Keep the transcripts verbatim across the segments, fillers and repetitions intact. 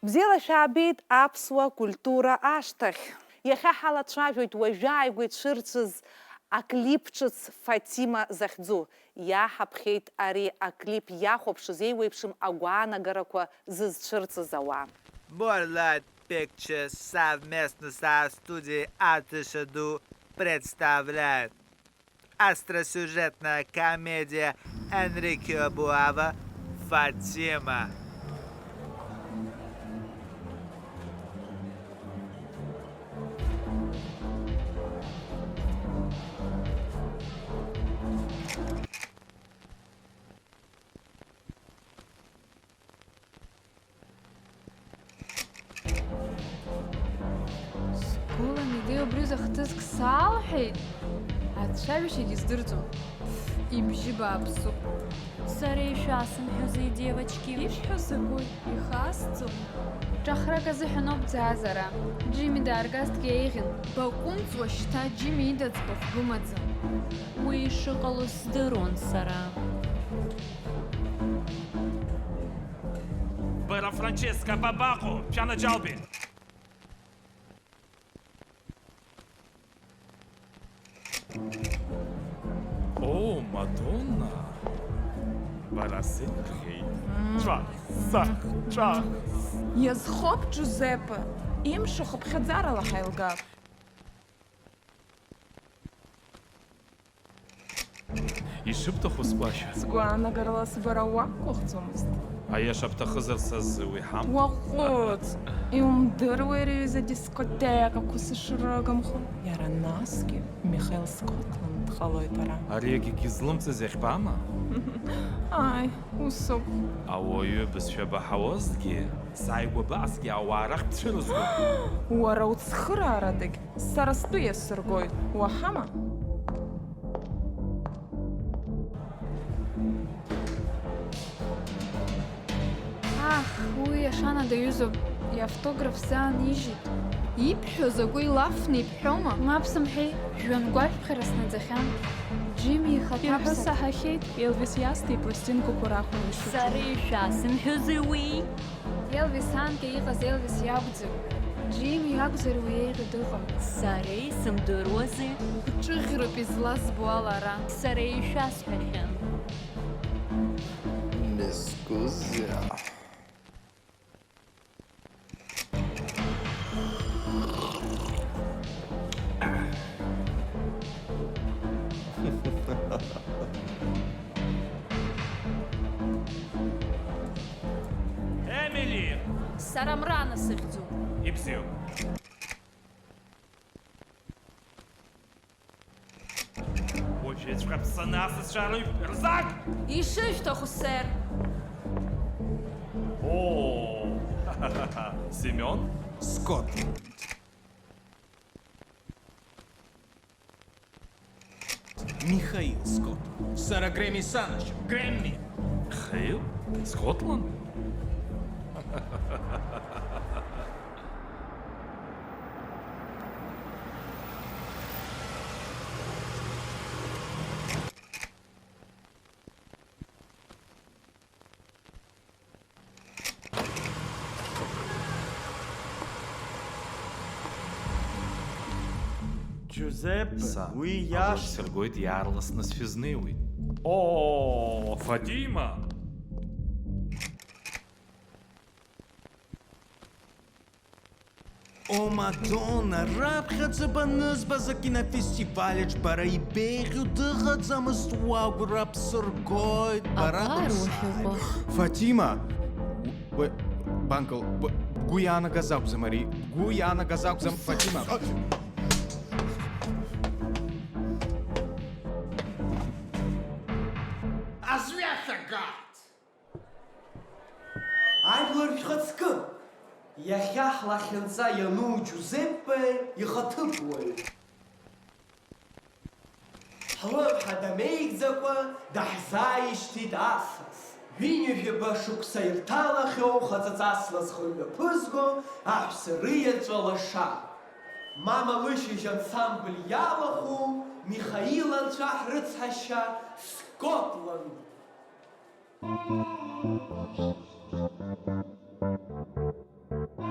Бзиала шәаабеит аԥсуа культура ашҭахь. Иахьа ҳалацәажәоит уажәы ааигәа ицәырҵыз аклип ҿыц Фатима захьӡу. Иаҳаԥхьеит ари аклип иахәаԥшыз еиуеиԥшым агәаанагарақәа зызцәырҵыз ауаа. Moonlight Pictures совместно со студией Артыша Ду представляет остросюжетная комедия Энрикио Буава «Фатима». Сгәылам, идеиа убри захҭыск саалҳәеит, ацәажәашьагьы здырӡом. Ибжьы бааԥсуп. Сара ишәасымҳәозеи, девочки? Ишәҳәо закәи? Ихасҵом. Ҿахрак азыҳәаноуп дзааз ара. Џьими дааргазҭгьы еиӷьын. Баҟәымҵуа шьҭа, Џьими ида ӡбахә бымаӡам. Уи ишыҟало здыруан сара. Бара, Франческа, бабаҟоу? Шәанаџьалбеит! О, Мадонна! Бара сеиҭахеит. Ҵәах, ҵах, ҵәах! Иазхоуп, Џузеппе, имшо хыԥхьаӡарала ҳаилгап. Ишыбҭаху сгәашәа. Сгәаанагарала сбара уақәгәыӷӡомызт. Аиаша бҭахызар, са сзы уи ҳамҭа. Уаҟәыҵ! Иумдыруеи рҩыза дискотекақәа сышрыгымхо? Иара насгьы Михаил Скотланд дҟалоит ара. Ари акгьы злымҵыз иахьбама? Ааи, усоуп. Ауаҩы бызшәа баҳауазҭгьы, сааигәа баҟазҭгьы ауаа рахь бцәырызгоит. Уара уцхыраарадагь Сара стәы иасыргоит, уаҳама? Ах, уи иашана даҩызоуп, иавтограф сзаанижьит. Ибҳәо закәи, илафны ибҳәома? Мап сымҳәеи, жәҩангәашәԥхьара снаӡахьан. Џьими ихаҭа. Ирҳәо саҳахьеит, Елвис иасҭа ипластинкақәа рахәара ишаҿу. Сара ишәасымҳәозеи уи? Елвис анкьа иҟаз Елвис иакәӡам. Џьими иакәзар уи еиӷьу дыҟам. Сара исымдыруази? Гәҿыӷьроуп излазбо ала ара. Сара ишәасҳәахьан. Мискузиа. Емили! Сара Мрана сыхьӡуп. Ибзиоуп. Уажәыҵәҟьа бцаны асасцәа рыҩ рзаг! Ишышәҭаху, сэр. Оо! Семион? Скотланд. Михаил Скотланд. Сара Греми санашьоуп. Греми! Михаил? Скотланд? Џьузеппе, сан, уи агәра иашҭа. Сыргоит, иаарласны сшәызнеиуеит. Оо, Фатима! О, Мадонна, раԥхьаӡа банызбаз акинофестиваль аҿы бара ибеиӷьу дыҟаӡамызт, уагәра бсыргоит, бара. Абар быԥсааит. Уахьыҟоу. Фатима! Уи, банкыл, б-, бгәы иаанагаз акәӡам ари, бгәы иаанагаз акәӡам, Фатима. Аӡәы иахьагааит! Ажәлар шәхаҵкы! Иахьа ҳлахьынҵа иану Џьузеппе ихаҭыԥуаҩ. Ҳлымҳа дамеигӡакәа даҳзааишьҭит асас. Ҩынҩажәаба шықәса ирҭалахьоу хаҵаҵас лызхы мҩаԥызго аҳәса рыеҵәа лаша. Мама лышьыжь ансамбль иалахәу Михаил анцәа ҳрыцҳашьа Скотланд. Акы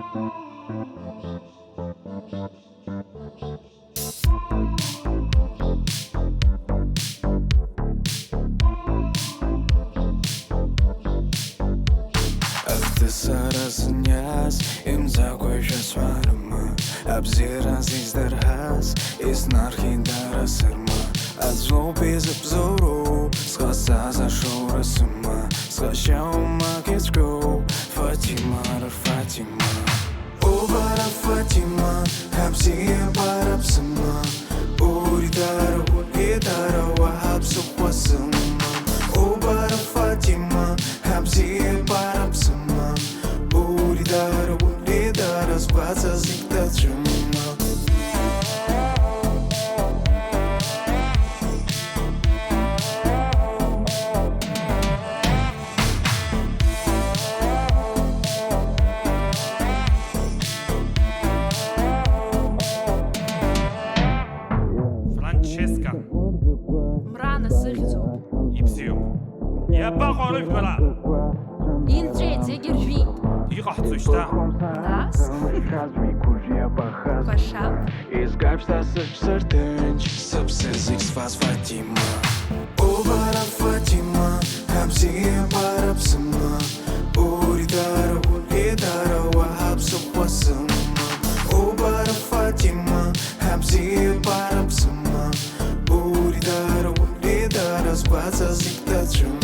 сара сыниас, имӡакәа ишәасҳәарыма, абзиара зегь здырҳаз, иснархьит дара сырма. Аӡәоуп изыбзоуроу, сҟасҵаз ашоура сыма, сҟазшьа умак ицәгьоу, Фатима, р Фатима. Убара Фатима, абзиабара ԥсыма, ури дара, уи дара, уаҳа ԥсыхәа сымам. Убара Фатима, абзиабара ԥсыма, ури дара, уи дара, сгәаҵа зегь дацәымам. Франческа. Мрана сыхьӡуп. Ибзиоуп. Иабаҟоу арыжәгара? Инҵәеит, зегь ржәит. Иҟаҳҵои шьҭа? Нас? Башап. Изгап шьҭа сыҽы сырҭынч, сыԥсы зегь зфаз Фатима. Убара Фатима, абзиабара ԥсыма, ури дара, уи дара, уаҳа ԥсыхәа сымам. Убара Фатима, абзиабара ԥсыма, ури дара, уи дара, сгәаҵа зегь дацәымам.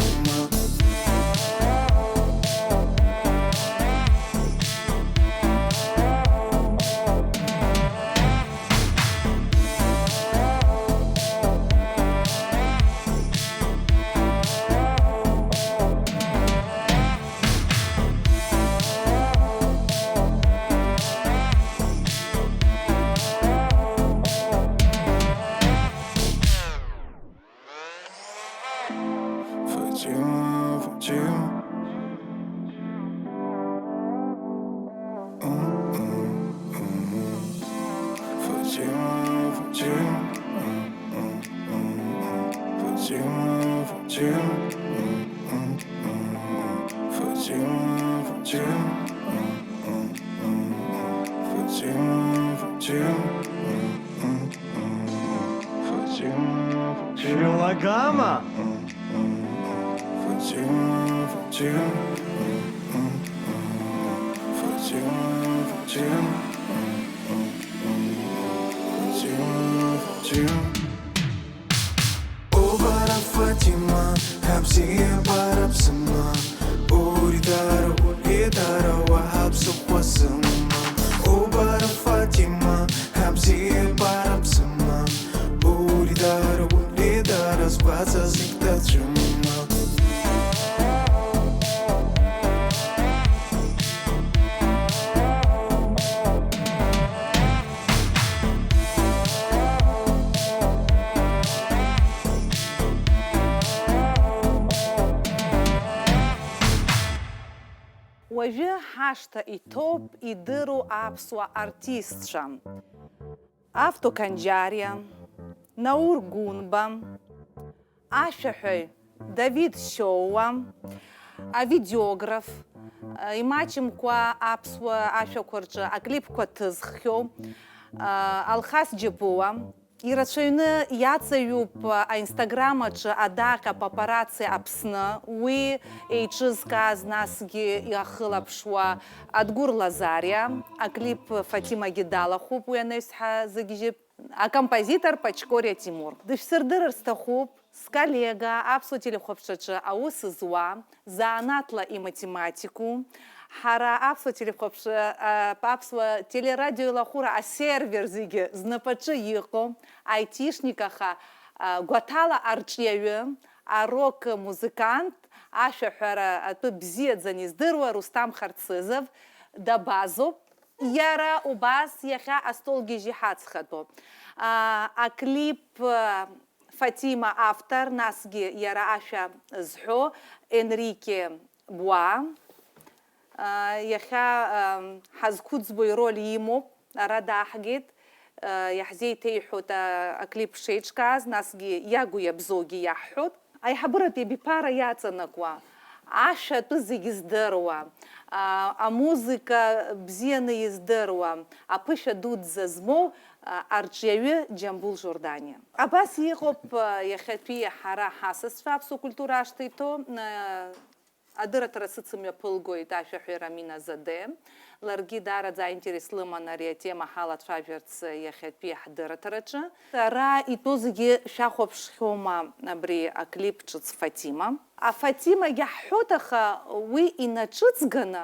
Фатима, Фатима. Фатима, Фатима. Фатима, Фатима. Фатима, Фатима. Фатима, Фатима. Фатима, Фатима. Шәылагама! Фатима, Фатима. Фатима, Фатима. Фатима, Фатима. Убара Фатима, абзиабара ԥсыма, ури дара, уи дара, уаҳа ԥсыхәа сымам. Убара Фатима, абзиабара ԥсыма, ури дара, уи дара, сгәаҵа зегь дацәымам. Уажәы ҳашҭа иҭоуп идыру аԥсуа артистцәа. Авто Канџьариа, Наур Гәынба, ашәаҳәаҩ Давид Шьоуа, авидеограф, имаҷымкәа аԥсуа ашәақәа рҿы аклипқәа ҭызххьоу, Алхас Џьапуа, ирацәаҩны иаҵаҩуп аинстаграм аҿы адаҟьа Папарацци Аԥсны, уи еиҿызкааз, насгьы иахылаԥшуа Адгәыр Лазариа, аклип Фатимагьы далахәуп, уи анаҩс ҳазыгьежьып. Акомпозитор Пачкориа Тимур. Дышәсырдырыр сҭахуп, сколлега, аԥсуа телехәаԥшраҿы аус зуа, занааҭла иматематику. Ҳара аԥсуа телехәаԥшра, а, аԥсуа телерадиоеилахәыра асервер зегьы знапаҿы иҟоу, аитишник, аха, а, гәаҭала арҿиаҩы, арок музыкант, ашәаҳәара атәы бзиаӡаны издыруа Рустам Харцызов дабазоуп. Иара убас иахьа астолгьежь иҳацхатәуп. А, аклип, а, Фатима автор, насгьы иара ашәа зҳәо Енрике Буа. А, иахьа, а, ҳазқәыӡбо ироль имоуп, ара дааҳгеит. А, иаҳзеиҭеиҳәоит, а, аклип шеиҿкааз, насгьы иагу иабзоугьы иаҳҳәоит. Аиҳабыратәи абиԥара иаҵанакуа Ашәа атәы зегьы здыруа, а, амузыка бзианы издыруа, аԥышәа дуӡӡа змоу, а, арҿиаҩы Џьамбул Жорданиа. Абас иҟоуп, а, иахьатәи ҳара ҳасасцәа аԥсуа культура ашҭа иҭоу, а, адырраҭара сыцымҩаԥылгоит ашәаҳәаҩ Рамина Заде. Ларгьы даараӡа аинтерес лыман ари атема ҳалацәажәарц иахьатәи ҳдырраҭараҿы. Ара итәоу зегьы шәахәаԥшхьоума абри аклип ҿыц Фатима? АФатимагьы ҳҳәоит, аха уи инаҿыҵганы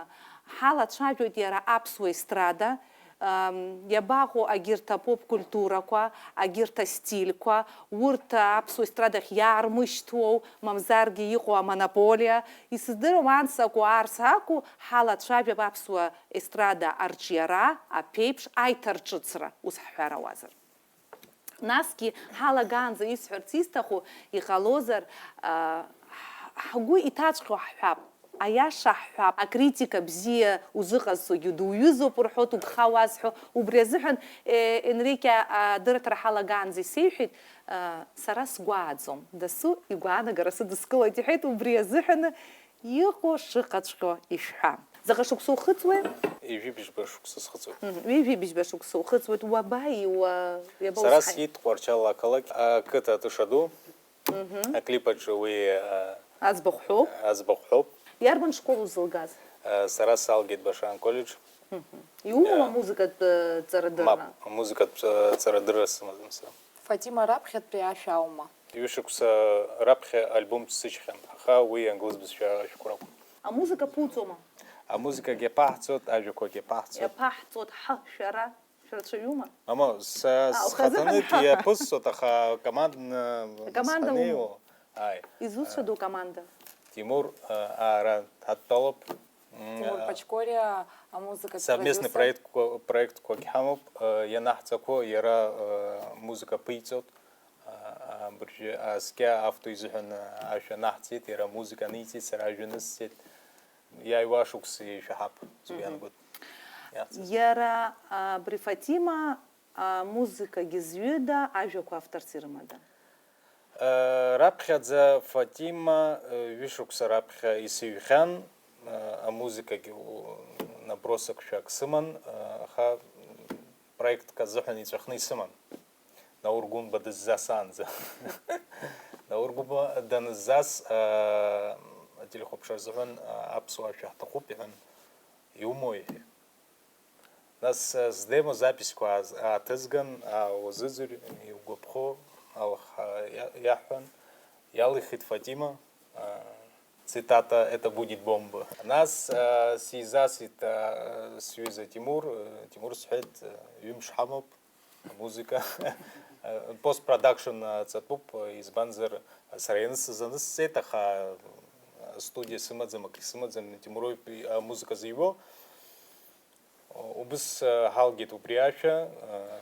ҳалацәажәоит иара аԥсуа естрада, ам, иабаҟоу агьырҭ апоп культурақәа, агьырҭ астильқәа, урҭ аԥсуа естрадахь иаармышьҭуоу, мамзаргьы иҟоу амонополиа, исыздыруам, анс акәу, арс акәу, ҳалацәажәап аԥсуа естрада арҿиара, аԥеиԥш, аиҭарҿыцра, ус ҳҳәар ауазар. Насгьы ҳалагаанӡа исҳәарц исҭаху, иҟалозар, а, ҳ-, ҳгәы иҭаҵәҟьо ҳҳәап, аиаша ҳҳәап, акритика бзиа узыҟазҵогьы дуҩызоуп рҳәоит, угха уазҳәо, убри азыҳәан, е, Енрике, а, адырраҭара ҳалагаанӡа исеиҳәеит, а, сара сгәааӡом, дасу игәаанагара сыдыскылоит, иҳәеит, убри азыҳәаны иҟоу шыҟаҵәҟьо ишәҳәа. Заҟа шықәса ухыҵуеи? Ҩажәи бжьба шықәса схыҵуеит. Мгм. Ҩажәи бжьба шықәса ухыҵуеит, уабаи, уа-, иаба Сара усхаи? Сиит Тҟәарчал ақалақь, ақыҭа Тышаду. Мгм. Аклип аҿы уи, а, Аӡбахә ҳәоуп. Аӡбахә ҳәоуп. Иарбан школ узылгаз? А, сара салгеит Башан колледж. Мгм. Иумоу Иа. Амузыкатә, э, ҵарадырра? Мап, амузыкатә, э, ҵарадырра сымаӡам сара. Фатима раԥхьатәи ашәа аума? Ҩышықәса раԥхьа альбом ҵысхьан, аха уи англыз бызшәа ашәҟәрақәа. Амузыка ԥуҵәома? Амузыкагьы аԥаҳҵоит, ажәақәагьы аԥаҳҵоит. Иаԥаҳҵоит, ҳы, шәара, шәарацәаҩума? Мама, са А, ухазыҳәан схаҭанык ҳәа. Иаԥысҵоит, аха командны Акоманда сханыҩуа. Умоуп. Ааи. Изусҭада укоманда? Тимур, а, ара дҳадтәалоуп. М, Тимур а, Пачкориа, амузыка Совместный продюсер. Проектқәа, проектқәагь ҳамоуп, а, ианаҳҵақәо иара, а, музыка ԥиҵоит. А, а, абыржәы, а, аскьа автор изыҳәан, а, ашәа наҳҵеит, иара амузыка аниҵеит, сара ажәа нысҵеит. Иааиуа шықәса еишәаҳап, сгәы Мгм. иаанагоит. Иаҳҵаз. Иара, а, абри Фатима, а, музыкагьы зҩыда, ажәақәа авторс ирымада? Э, раԥхьаӡа Фатима, э, ҩышықәса раԥхьа исыҩхьан, э, амузыкагьы у-, набросок шәак сыман, э, аха проектк азыҳәан иҵәахны исыман. Наур Гәынба дыззасаанӡа. Наур Гәынба даныззас, э, ателехәаԥшра азыҳәан, э, аԥсуаа шәаҳҭахуп, иҳәан, иумои? Нас, э, сдемо записьқәа ааз-, ааҭызган, аа, уазыӡырҩ, иугәаԥхо, алахь, аа, иа-, иаҳҳәан, иалихит Фатима, аа, цитата, «Это будет бомба». Нас, аа, сизасит, аа, сҩыза Тимур, э, Тимур сҳәеит, э, ҩымш ҳамоуп, амузыка, э, постпродакшн, э, ҵатәуп, э, избанзар, сара ианысыз анысҵеит, аха, э, астудиа сымаӡам, акгьы сымаӡам, Тимур иоуп, э, амузыка зыҩуа. Убыс, э, ҳалгеит убри ашәа, э,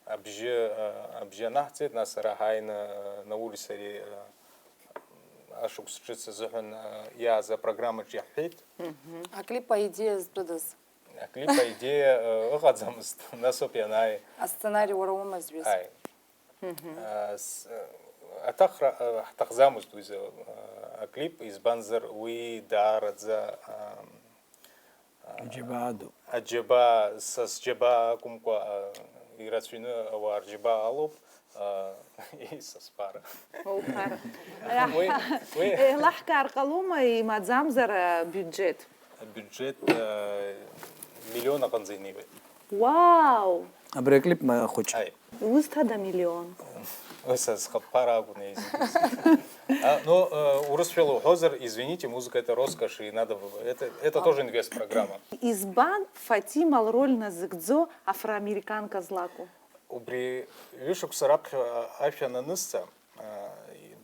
абжьы, э, абжьы анаҳҵеит, нас ара ҳааины, э, Наури сареи, э, ашықәс ҿыц азыҳәан, э, иааз апрограммаҿ иаҳҳәеит. Мгм. Аклип аидеиа зтәыдаз? Аклип аидеиа, э, ыҟаӡамызт, нас ауп ианааи. Асценари уара уоума зҩыз? Ааи. Мгм. Э, с-, э, аҭахра, э, ҳҭахӡамызт уи за-, э, аклип, избанзар уи даараӡа, э, Аџьабаа ду. Аџьабаа, са сџьабаа акәымкәа, а, ирацәаҩны ауаа рџьабаа алоуп, а, исасԥара. Уаухар. Уи, уи Еилаҳкаар ҟалома, имаӡамзар, а, бюджет? Абиуџьет, а, миллион аҟынӡа инеиуеит. Уау! Абри аклип ма-, хәыҷ. Аи. Иузҭада миллион? Уи са схатә ԥара акәын еизигаз. А, ну, э, урысшәала уҳәозар, извините, музыка — это роскошь, и надо в-, это, это А. Тоже инвест-программа. Избан Фатима лроль назыгӡо афроамериканка злаку? Убри ҩышықәса раԥхьа, а, ашәа ананысҵа, а,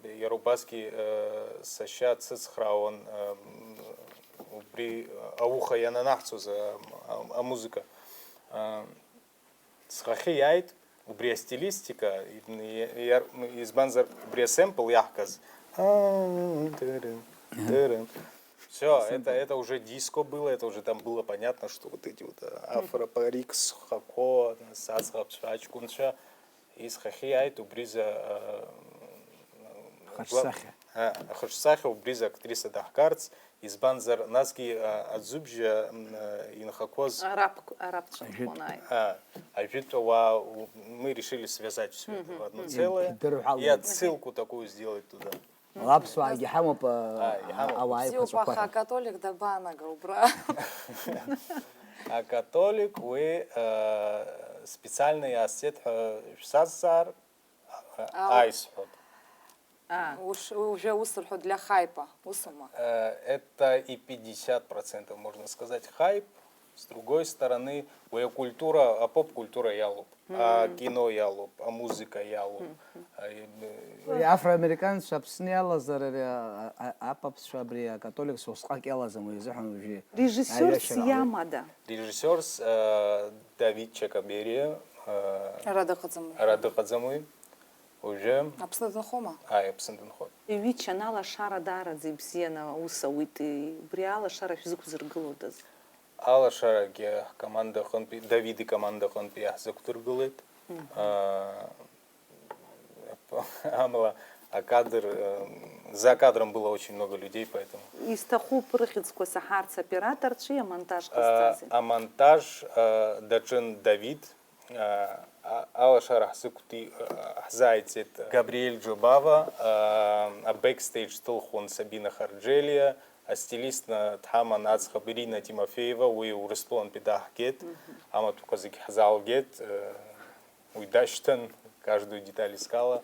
иара убасгьы, э, сашьа дсыцхраауан, э, м, убри ауха иананаҳҵоз, а, а, амузыка. А, Схахьы иааит убри астилистика, и-, и-, иар-, избанзар, убри асэмпл иаҳкыз. Тырын, тырын. Всё, это, это уже диско было, это уже там было понятно, что вот эти вот, э, афропарик, схақәоу, саӡӷабцәа, аҷкәынцәа, исхахьы иааит убри за, э, Хаҿсахьа. Ахаҿсахьа убри актриса даҳгарц, избанзар, насгьы, а, аӡыжәбжьа, м, а, инхақәоз Араб, арабцәа Ажәытә. Нхон, ааи. А, ажәытә ауаа у-, мы решили связать всё это в одно целое и отсылку такую сделать туда. Аԥсуаагьы ҳамоуп, а, А, иҳамоуп. Ауаа Бзиоуп, еиқәаҵәақәа аха ҳәа. Акатолик дабаанага убра? Акатолик уи, э, специально иаасцеит ҳәа шәсазҵаар, а, Ау. Аисҳәоит. А. Уш-, уже ус рҳәо для хайпа, усума? Э, это и пятьдесят процентов, можно сказать, хайп. С другой стороны, уи акультура, апоп-культура иалоуп, акино иалоуп, амузыка иалоуп. А, э, Уи афроамериканцәа Аԥсны иалазар, ари, а, а, апапцәа абри акатоликцәа усҟак иалаӡам, уи азыҳәан уажәы Режиссиорс аиашьара ҟалеит. Иамада? Режиссиорс, э, Давид Чакаберия, э, Ара дыҟаӡам. Ара дыҟаӡам уи. Уажәы Аԥсны дынхома? Ааи, Аԥсны дынхоит. Ҩычан алашара даараӡа ибзианы аус ауит, убри алашара шәзықәзыргылодаз? Алашарагьы ҳкоманда аҟынтәи, Давид икоманда аҟынтәи иаҳзықәдыргылеит. Мгм. Аа, амала акадр, э, за кадром было очень много людей, поэтому Исҭахуп рыхьӡқәа саҳарц аоператорцәеи амонтаж А, ҟазҵази? Амонтаж, а, даҿын Давид, а, а, алашара ҳзықәти-, а, ҳзааиҵеит Габриель Џьобава, а, абекстеидж дҭылхуан Сабина Харџелиа, астилистны дҳаман аӡӷаб Ирина Тимофеева, уи Урыстәылантәи даҳгеит, Мгм. Амаҭәақәа зегь ҳзаалгеит, э, уи дашьҭан, каждую деталь искала.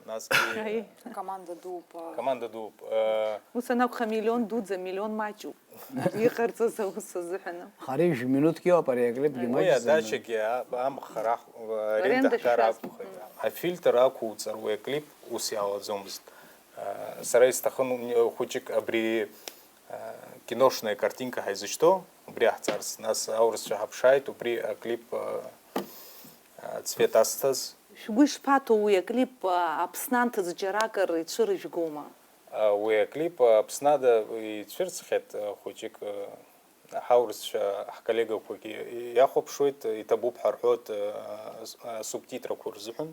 Насгьы Аи. Команда дууп, а. Команда дууп. Э, Ус анакәха, миллион дуӡӡа, миллион маҷуп. Иҟарҵаз аус азыҳәан. Хара ҩажәа минуҭк иоуп ари аклипгьы Уи маҷӡам. Адачагьы а-, амхра ҳ-, аренда Аренда ҳгар шәшәаз. Акәхеит. Афильтр ақәуҵар уи аклип ус иалаӡомызт. Э, сара исҭахын хәыҷык абри, э, киношная картинка ҳаизышьҭоу, убри аҳҵарц. Нас аурысцәа ҳаԥшааит, убри аклип, э, э, цвет азҭаз. Шәгәы ишԥаҭоу уи аклип, а, Аԥсны анҭыҵ џьаракыр ицәырыжәгома? А, уи аклип, а, Аԥсны ада ицәырҵхьеит, а, хәыҷык, а, ҳаурысцәа ҳколлегақәагьы иахәаԥшуеит, иҭабуп ҳәа рҳәоит, а, с-, а, субтитрақәа рзыҳәан.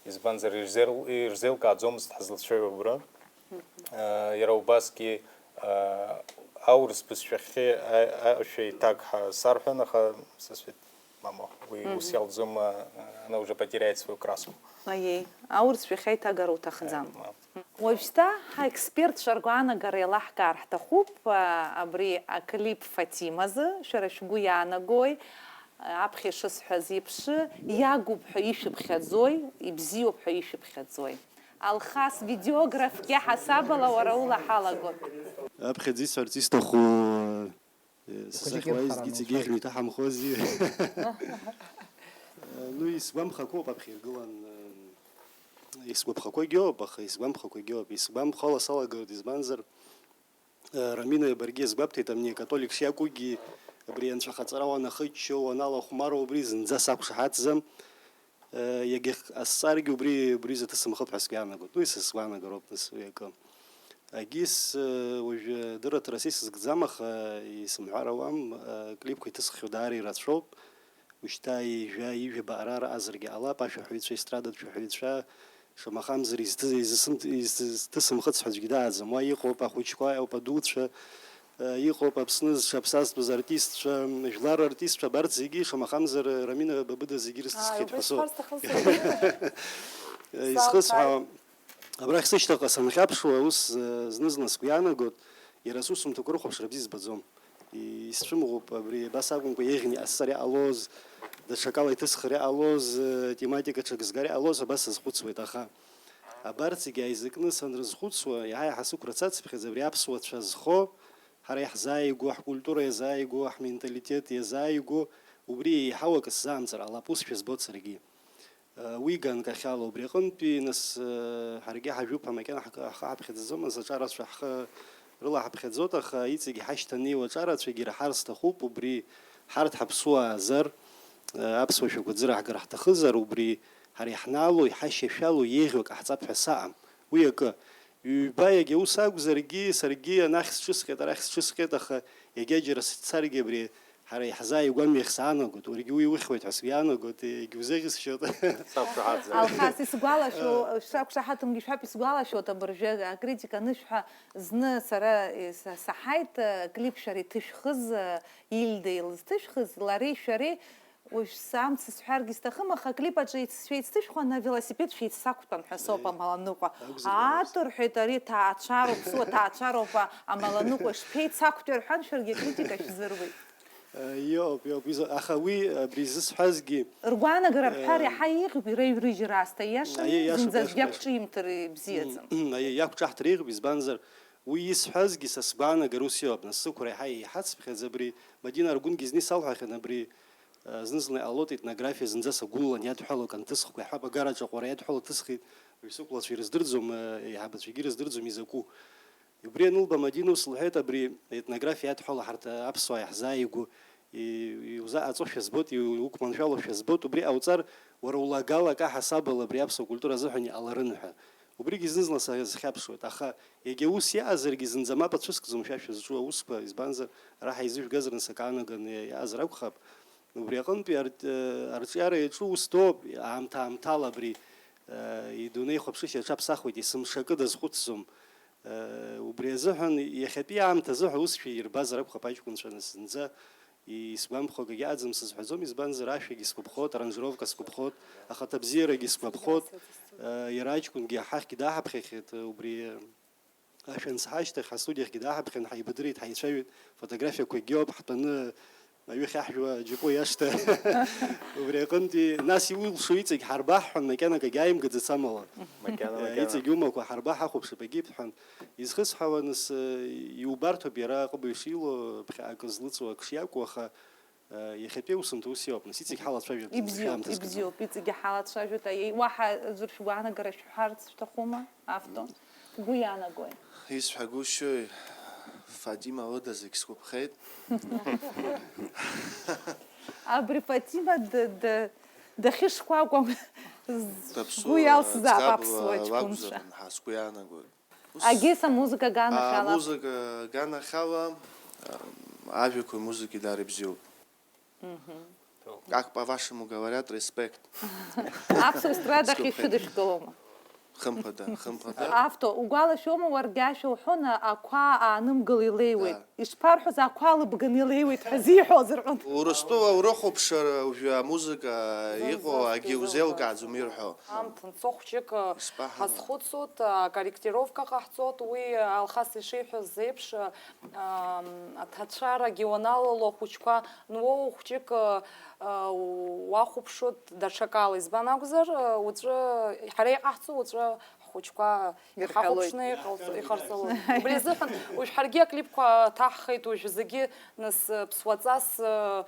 Избанзар, ирзеил-, ирзеилкааӡомызт ҳазлацәажәо убра. А, иара убасгьы, а, аурыс бызшәахьы, а, а, ашәа иҭак ҳа-, сарҳәон, аха сасҳәеит. Мама, уи Мгм. Ус иалӡом, а, она уже потеряет свою краску. Аиеи, аурысшәахьа иҭагара уҭахӡам. Э, мап. Уажәшьҭа ҳаекспертцәа ргәаанагара еилаҳкаар ҳҭахуп, а, абри аклип Фатимазы, шәара шәгәы иаанагои, а, аԥхьа ишысҳәаз еиԥш, иагуп ҳәа ишәыԥхьаӡои, ибзиоуп ҳәа ишәыԥхьаӡои? Алхас, видеографгьы ҳасабала уара ула ҳалагоит. Аԥхьаӡа исҳәарц исҭаху, Сахьуааизгьы иҵегь еиӷьны иҭаҳамхозеи? Ну, исгәамԥхақәоуп аԥхьа иргылан, исгәаԥхақәагьы ыҟоуп, аха исгәамԥхақәагьы ыҟоуп. Исгәамԥхо ала салагоит, избанзар, Рамина, баргьы иазгәабҭеит, амни акатолик шиакәугьы, абри анцәахаҵара уанахыччо, уаналахәмаруа, убри зынӡа сақәшаҳаҭӡам. Егьа ҟасҵаргьы убри, убри изы ҭысымхып ҳәа сгәы иаанагоит. Уи са сгәаанагароуп, нас, уи акы. Агьыс, уажәы дырраҭара са исызкӡам, аха исымҳәар ауам, аклипқәа иҭысххьоу даара ирацәоуп. Ушьҭа ижәа, ижәаба ара-араҟазаргьы ҟалап, ашәаҳәаҩцәа, естрадатә шәаҳәаҩцәа, шамахамзар изҭы-, изысым-, изҭысымхыц ҳәа аӡәгьы дааӡам. Уа иҟоуп ахәыҷқәа, иҟоуп адуцәа, Э, иҟоуп Аԥсны зҽаԥсазтәыз артистцәа, м, жәлар рартистцәа абарҭ зегьы, шамахамзар, э, Рамина Бабыда зегьы Аа, ирыцысхьеит ҳәа убри соуп. Сҳәар сҭахын саргьы. Э, исхысҳәаау, Салҳәааит. Абрахь сышьҭахьҟа санхьаԥшуа, ус, э, зны-зынла сгәы иаанагоит, иара сусумҭақәа рыхәаԥшра бзиа збаӡом. И-, исцәымӷуп абри, абас акәымкәа, еиӷьны иҟасҵар иҟалоз, даҽакала иҭысхыр иҟалоз, э, тематика ҽак згар иҟалоз, абас сазхәыцуеит, аха абарҭ зегьы ааизакны санрызхәыцуа, иаҳа-иаҳа сықәра цацыԥхьаӡа абри аԥсуа цәа зхо, ҳара иаҳзааигәоу, ҳкультура иазааигәоу, ҳменталитет иазааигәоу, убри еиҳау акы сзаамҵар ҟалап, усшәа збоит саргьы. Уи ганкахьала убри аҟынтәи, нас, ҳаргьы ҳажәуп ҳәа макьана ҳкы-, ҳхы ҳаԥхьаӡаӡомызт, аҿарацәа ҳхы рыла ҳаԥхьаӡоит, аха иҵегь иҳашьҭанеиуа аҿарацәагьы ираҳар сҭахуп, убри ҳарҭ ҳаԥсуаа азар, аԥсуа шәақәа ӡыраҳгар ҳҭахызар, убри ҳара иаҳнаало, иҳашьашәало, еиӷьу акы ҟаҳҵап ҳәа саҟам. Уи акы. Ҩба, иагьа ус акәзаргьы, саргьы анахь сҿысхьеит, арахь сҿысхьеит, аха иагьа џьара сцаргьы абри ҳара иаҳзааигәамҩахь саанагоит, уаргьы уи ухьуеит ҳәа сгәы иаанагоит, егьузеӷьысшьоит. Сақәшаҳаҭзар. Алхас, исгәалашәо, шәақәшаҳаҭымгьы шәаб исгәалашәоит абыржәы акритика анышәҳәа, зны сара, са-, саҳаит, клип шәара иҭышәхыз, Ильда илызҭышәхыз, лареи шәареи, уажә самц сҳәаргьы сҭахым, аха аклип аҿы ицс-, шәеицҭышәхуан, авелосипед шәеицсақәтәан ҳәа соуп. Акәзар, амаланыҟәа. Акәзар, Аатырҳәеит, ари ҭаацәароуп, су аҭаацәароуп, амаланыҟәа шԥеицақәтәеи рҳәан, шәаргьы акритика шәзыруит. Э, иоуп, иоуп, изо-, аха уи, абри зысҳәазгьы, Ргәаанагара рҳәар, э, иаҳа еиӷьуп, иреиҩрыжьыр аасҭа, иашами, аиеи, иашоуп, зынӡа иашоуп, иашоуп. Иақәҿимҭыр бзиаӡам. М, аиеи, иақәҿаҳҭыр еиӷьуп, избанзар, уи исҳәазгьы са сгәаанагара ус иоуп, нас сықәра иаҳа еиҳацыԥхьаӡа абри, Мадина Аргәынгьы зны исалҳәахьан абри, э, зны-зынла иҟалоит, етнографиа зынӡа сагәылалан иадҳәалоу аканҭысхқәа иаҳҳәап, агараҿ аҟәара иадҳәалоу ҭысхит, уажә сыкәлацәа ирыздырӡом, э, еиҳабацәагьы ирыздырӡом изакәу. Убри анылба, Мадина ус лҳәеит, абри етнографиа иадҳәалоу ҳарҭ аԥсуаа иаҳзааигәоу и-, иузааҵошәа збоит, иу-, иуқәманшәалошәа збоит, убри ҟауҵар, уара улагала акаҳасабала абри аԥсуа культура азыҳәан иҟаларын ҳәа. Убригьы зны-зынла са-, сазхьаԥшуеит, аха егьа ус иаазаргьы зынӡа мап ацәыскӡом шәа шәызҿу аусқәа, избанзар, ара ҳаизыжәгазар нас акаанаганы иаазар акәхап. Убри аҟынтәи ар-, арҿиара иаҿу ус доуп, аамҭа-аамҭала абри, э, идунеихәаԥшышьа аҽаԥсахуеит, есымша акы дазхәыцӡом. Э, убри азыҳәан иахьатәи аамҭазы ҳәа усшәа ирбазар акәхап аҷкәынцәа, нас зынӡа исгәамԥхо акгьы аӡам сызҳәаӡом, избанзар, ашәагьы сгәаԥхоит, аранжировка сгәаԥхоит, ахаҭабзиарагьы сгәаԥхоит, э, иара аҷкәынгьы ҳахьгьы дааҳаԥхьахьеит, убри ашә ансҳа ашьҭахь ҳастудиахьгьы дааҳаԥхьан, ҳаибадырит, ҳаицәажәеит, фотографиақәагьы ауп, ҳтәаны аҩы ахьаҳжәуа аџьықәреи ашҭа. Убри аҟынтәи, нас иулшо иҵегь ҳарбаҳҳәон, макьана акагьы ааимгаӡац амала. Макьана, э, макьана. Иҵегь умақәа ҳарбаҳахәаԥшып, егьип ҳәан. Изхысҳәаауа, нас, э, иубарҭоуп иара аҟыбаҩ шилоу, ԥхьаҟа злыҵуа ак шиакәу, аха, э, иахьатәи аусумҭа ус иоуп, нас иҵегь ҳалацәажәап, зынӡа Ибзиоуп, шәаамҭа згӡом. Ибзиоуп, иҵегь ҳалацәажәоит. Аиеи, уаҳа аӡәыр шәгәаанагара шәҳәарц шәҭахума, автор? Бгәы иаанагои? Исҳәагәышьои, Фатима лыда зегь сгәаԥхеит. Абри Фатима д-, д-, дахьышкәакәам Даԥсуа сгәы иалсзаап ӡӷаб аԥсуа ла-, ҷкәынцәа. Лакәзар, ҳа сгәы иаанагоит. Ус, Агьыс амузыка аганахьала. А, амузыка аганахьала, а, ажәақәеи амузыкеи даара ибзиоуп. Мгм. Как по-вашему говорят, респект. Аԥсуа естрадахь Сгәаԥхеит. Ишәыдышәкылома? Хымԥада, хымԥада. Авто, угәалашәома уаргьы ашәа уҳәон, ақәа аанымгыл илеиуеит. Да. Ишԥарҳәоз, ақәа лыбганы илеиуеит ҳәа зиҳәозар ҟан. Урыстәыла урыхәаԥшыр, уажәы амузыка иҟоу акгьы узеилкааӡом ирҳәо. Амҭ нцо хәҷык, Испаҳала. Ҳазхәыцуеит, акорректировка ҟаҳҵоит, уи Алхас ишиҳәаз еиԥш, ам, аҭаацәарагьы уаналало ахәыҷқәа, ну, хәҷык, а, уахәаԥшуеит даҽакала. Избан акәзар, уаҵәы ҳара иҟаҳҵо, уаҵәы ҳхәыҷқәа Ирҳәалоит. Иҳахәаԥшны иҟалҵо-, иҟарҵалоит. Убри азыҳәан уажә ҳаргьы аклипқәа ҭаҳхит, уажә зегьы нас, ԥсуаҵас, а,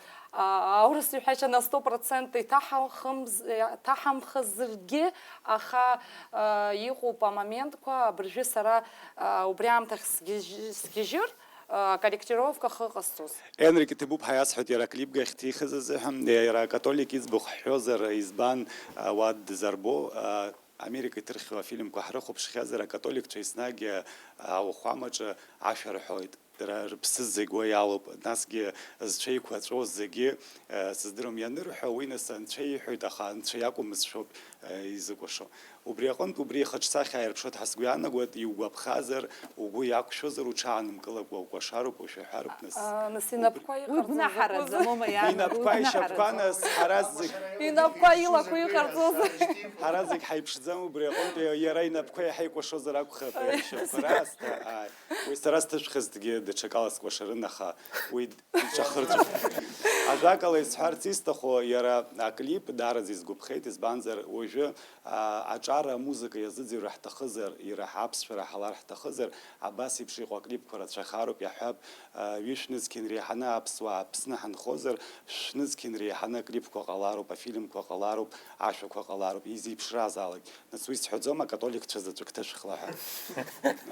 аурыс иҳәашьа на сто процент иҭаҳамхымз-, иҭаҳамхазаргьы, аха, а, иҟоуп амоментқәа, абыржәы сара, а, убри аамҭахь сгьежь-, сгьежьыр, а, акорректировка ахы ҟасҵоз. Енрик иҭабуп ҳәа иасҳәоит иара аклипгьы ахьҭихыз азыҳәан, иара акатолик иӡбахә ҳҳәозар, избан, а, уа дызарбо, а, Америка иҭырхуа афильмқәа ҳрыхәаԥшхьазар, акатоликцәа еснагь, а, ауахәамаҿы ашәа рҳәоит. Дара рыԥсы зегь уа иалоуп. Насгьы зцәа еиқәаҵәоу зегьы, а, сыздырам ианырҳәа, уи нас анцәа иҳәоит, аха анцәа иакәым зшәоуп, а, изыкәашо. Убри аҟынтә убри ихаҿсахьа ааирԥшуеит ҳәа сгәы иаанагоит, иугәаԥхазар, угәы иақәшәозар, уҽаанымкылакәа укәашароуп, ушәаҳәароуп нас. А, нас инапқәа Убри Уи иҟарҵоз гәнаҳараӡам, закәызеи? Мома, иаанагоит, Инапқәа, ишьапқәа, уи гәнаҳараӡам. Нас ҳара зегь Инапқәа илақәа иҟарҵоз. Ҳара зегь ҳаиԥшӡам, убри аҟынтә иара инапқәа иаҳа икәашозар акәхап, ишьапқәа раасҭа, ааи. Уи сара сҭышәхызҭгьы даҽакала скәашарын, аха уи иҿахырҵәон. Ажәакала, исҳәарц исҭаху, иара аклип даараӡа исгәаԥхеит, избанзар, уажәы, аа, аҿар амузыка иазыӡырҩыр ҳҭахызар, ираҳа аԥсшәа раҳалар ҳҭахызар, абас еиԥш иҟоу аклипқәа рацәахароуп, иаҳҳәап, аа, ҩышә нызқьи инреиҳаны аԥсуаа Аԥсны ҳанхозар, шәнызқьи инреиҳаны аклипқәа ҟалароуп, афильмқәа ҟалароуп, ашәақәа ҟалароуп, изеиԥшразаалак. Нас уи сҳәаӡом, акатоликцәа заҵәык ҭышәхла ҳәа.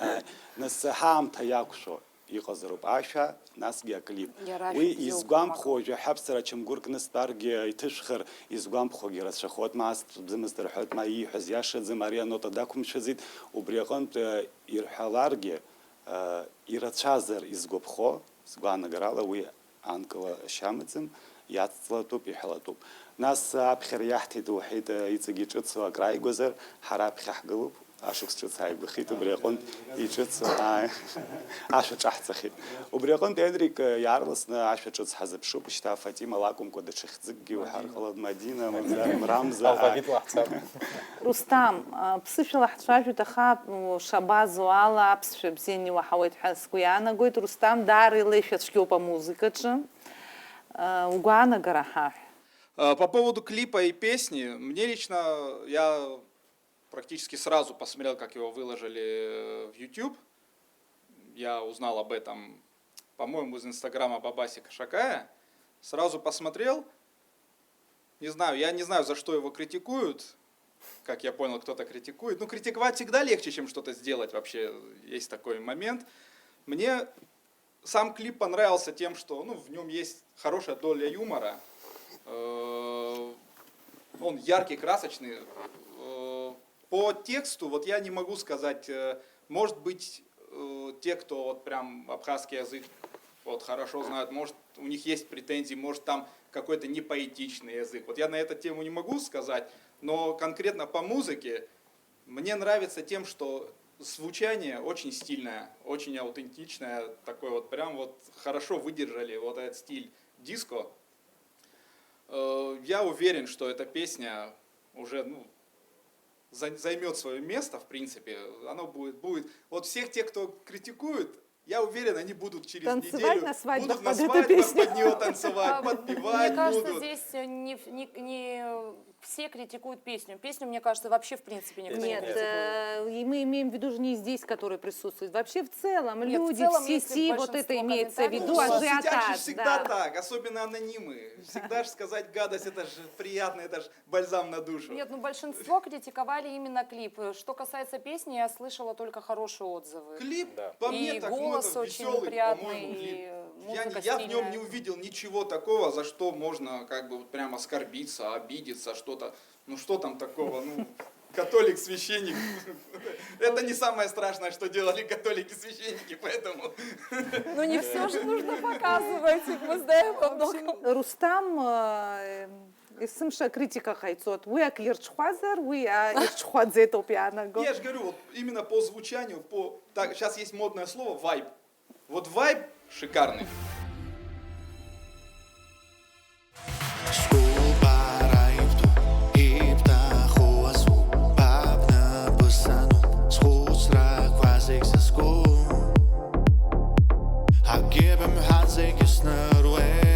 Ааи. Нас ҳаамҭа иақәшәо иҟазароуп ашәа, насгьы аклип. Иара ашәа Уи бзиоуп, изгәамԥхо, мак. Уажәы ҳаԥсара чамгәыр кны стәаргьы иҭышәхыр, изгәамԥхогьы рацәахоит, ма ас ҵәӡымызт рҳәоит, ма ииҳәаз иашаӡам, ари анота дақәымшәаӡеит, убри аҟынтә, э, ирҳәаларгьы, э, ирацәазар изгәаԥхо, сгәаанагарала уи Анкыла шьамаӡам, иацҵалатәуп, иҳәалатәуп. Нас аԥхьара иаҳҭеит, лҳәеит, иҵегь иҿыцу акрааигозар, ҳара аԥхьа ҳгылоуп, ашықәс ҿыц ааигәахеит, убри аҟынтә иҿыцу, ааи, ашәа ҿаҳҵахьеит. Убри аҟынтә Енрик иаарласны ашәа ҿыц ҳазыԥшуп, шьҭа Фатима лакәымкәа даҽа хьӡыкгьы уҳәар ҟалоит, Мадина, Мамзар, Мрамза, ааи. Алфавит лаҳцап. Рустам, а, ԥсышәала ҳцәажәоит, аха, м, шабазоу ала аԥсшәа бзианы иуаҳауеит ҳәа сгәы иаанагоит. Рустам даара илеишәа цәгьоуп амузыкаҿы. А, угәаанагара ҳаҳә. А, по поводу клипа и песни, мне лично, я практически сразу посмотрел, как его выложили в YouTube. Я узнал об этом, по-моему, из инстаграма Бабасика Шакая. Сразу посмотрел. Не знаю, я не знаю, за что его критикуют. Как я понял, кто-то критикует. Ну, критиковать всегда легче, чем что-то сделать. Вообще, есть такой момент. Мне сам клип понравился тем, что, ну, в нем есть хорошая доля юмора. Э, Он яркий, красочный. Э, По тексту, вот я не могу сказать, э, может быть, э, те, кто вот прям абхазский язык вот хорошо знают, может, у них есть претензии, может, там какой-то непоэтичный язык. Вот я на эту тему не могу сказать, но конкретно по музыке мне нравится тем, что звучание очень стильное, очень аутентичное, такое вот прям вот хорошо выдержали вот этот стиль диско. Э, Я уверен, что эта песня уже, ну, за- займет свое место, в принципе. Оно будет, будет. Вот всех тех, кто критикует, я уверен, они будут через Танцевать неделю, на свадьбах будут на под эту свадьбах песню. Под нее танцевать, А, подпевать Мне кажется, будут. Здесь э, не, в- не- не все критикуют песню. Песню, мне кажется, вообще в принципе никто Песню не Нет, критикует. э, и мы имеем в виду же не здесь, которые присутствуют. Вообще в целом, Нет, в люди целом, в если сети, вот большинство это имеется в виду, комментариев Ну, в соцсетях же ажиотаж, всегда да. так, особенно анонимы. Всегда же сказать гадость, это же приятно, это же бальзам на душу. Нет, ну большинство критиковали именно клип. Что касается песни, я слышала только хорошие отзывы. Клип, Да. по мне, И так, ну, голос это очень веселый, приятный, по-моему, клип. и Я, не- музыка я в нем не стильная. увидел ничего такого, за что можно как бы вот прям оскорбиться, обидеться, что-то. Ну что там такого? Ну, католик-священник. Это не самое страшное, что делали католики-священники, поэтому... Ну не все же нужно показывать, мы знаем во В общем, многом. Рустам, э, есымша акритика ҟаиҵоит. Уи ак ирҽхәазар, уи, а, ирҽхәаӡеит ауп иаанаго. Я же говорю, вот именно по звучанию, по... Так, сейчас есть модное слово вайб. Вот вайб шикарный. Сгәы бара ибҭо, ибҭаху азу, ба бнапы сану, схәыцрақәа зегь сызку. Акгьы бымҳәан зегьы сныруеит.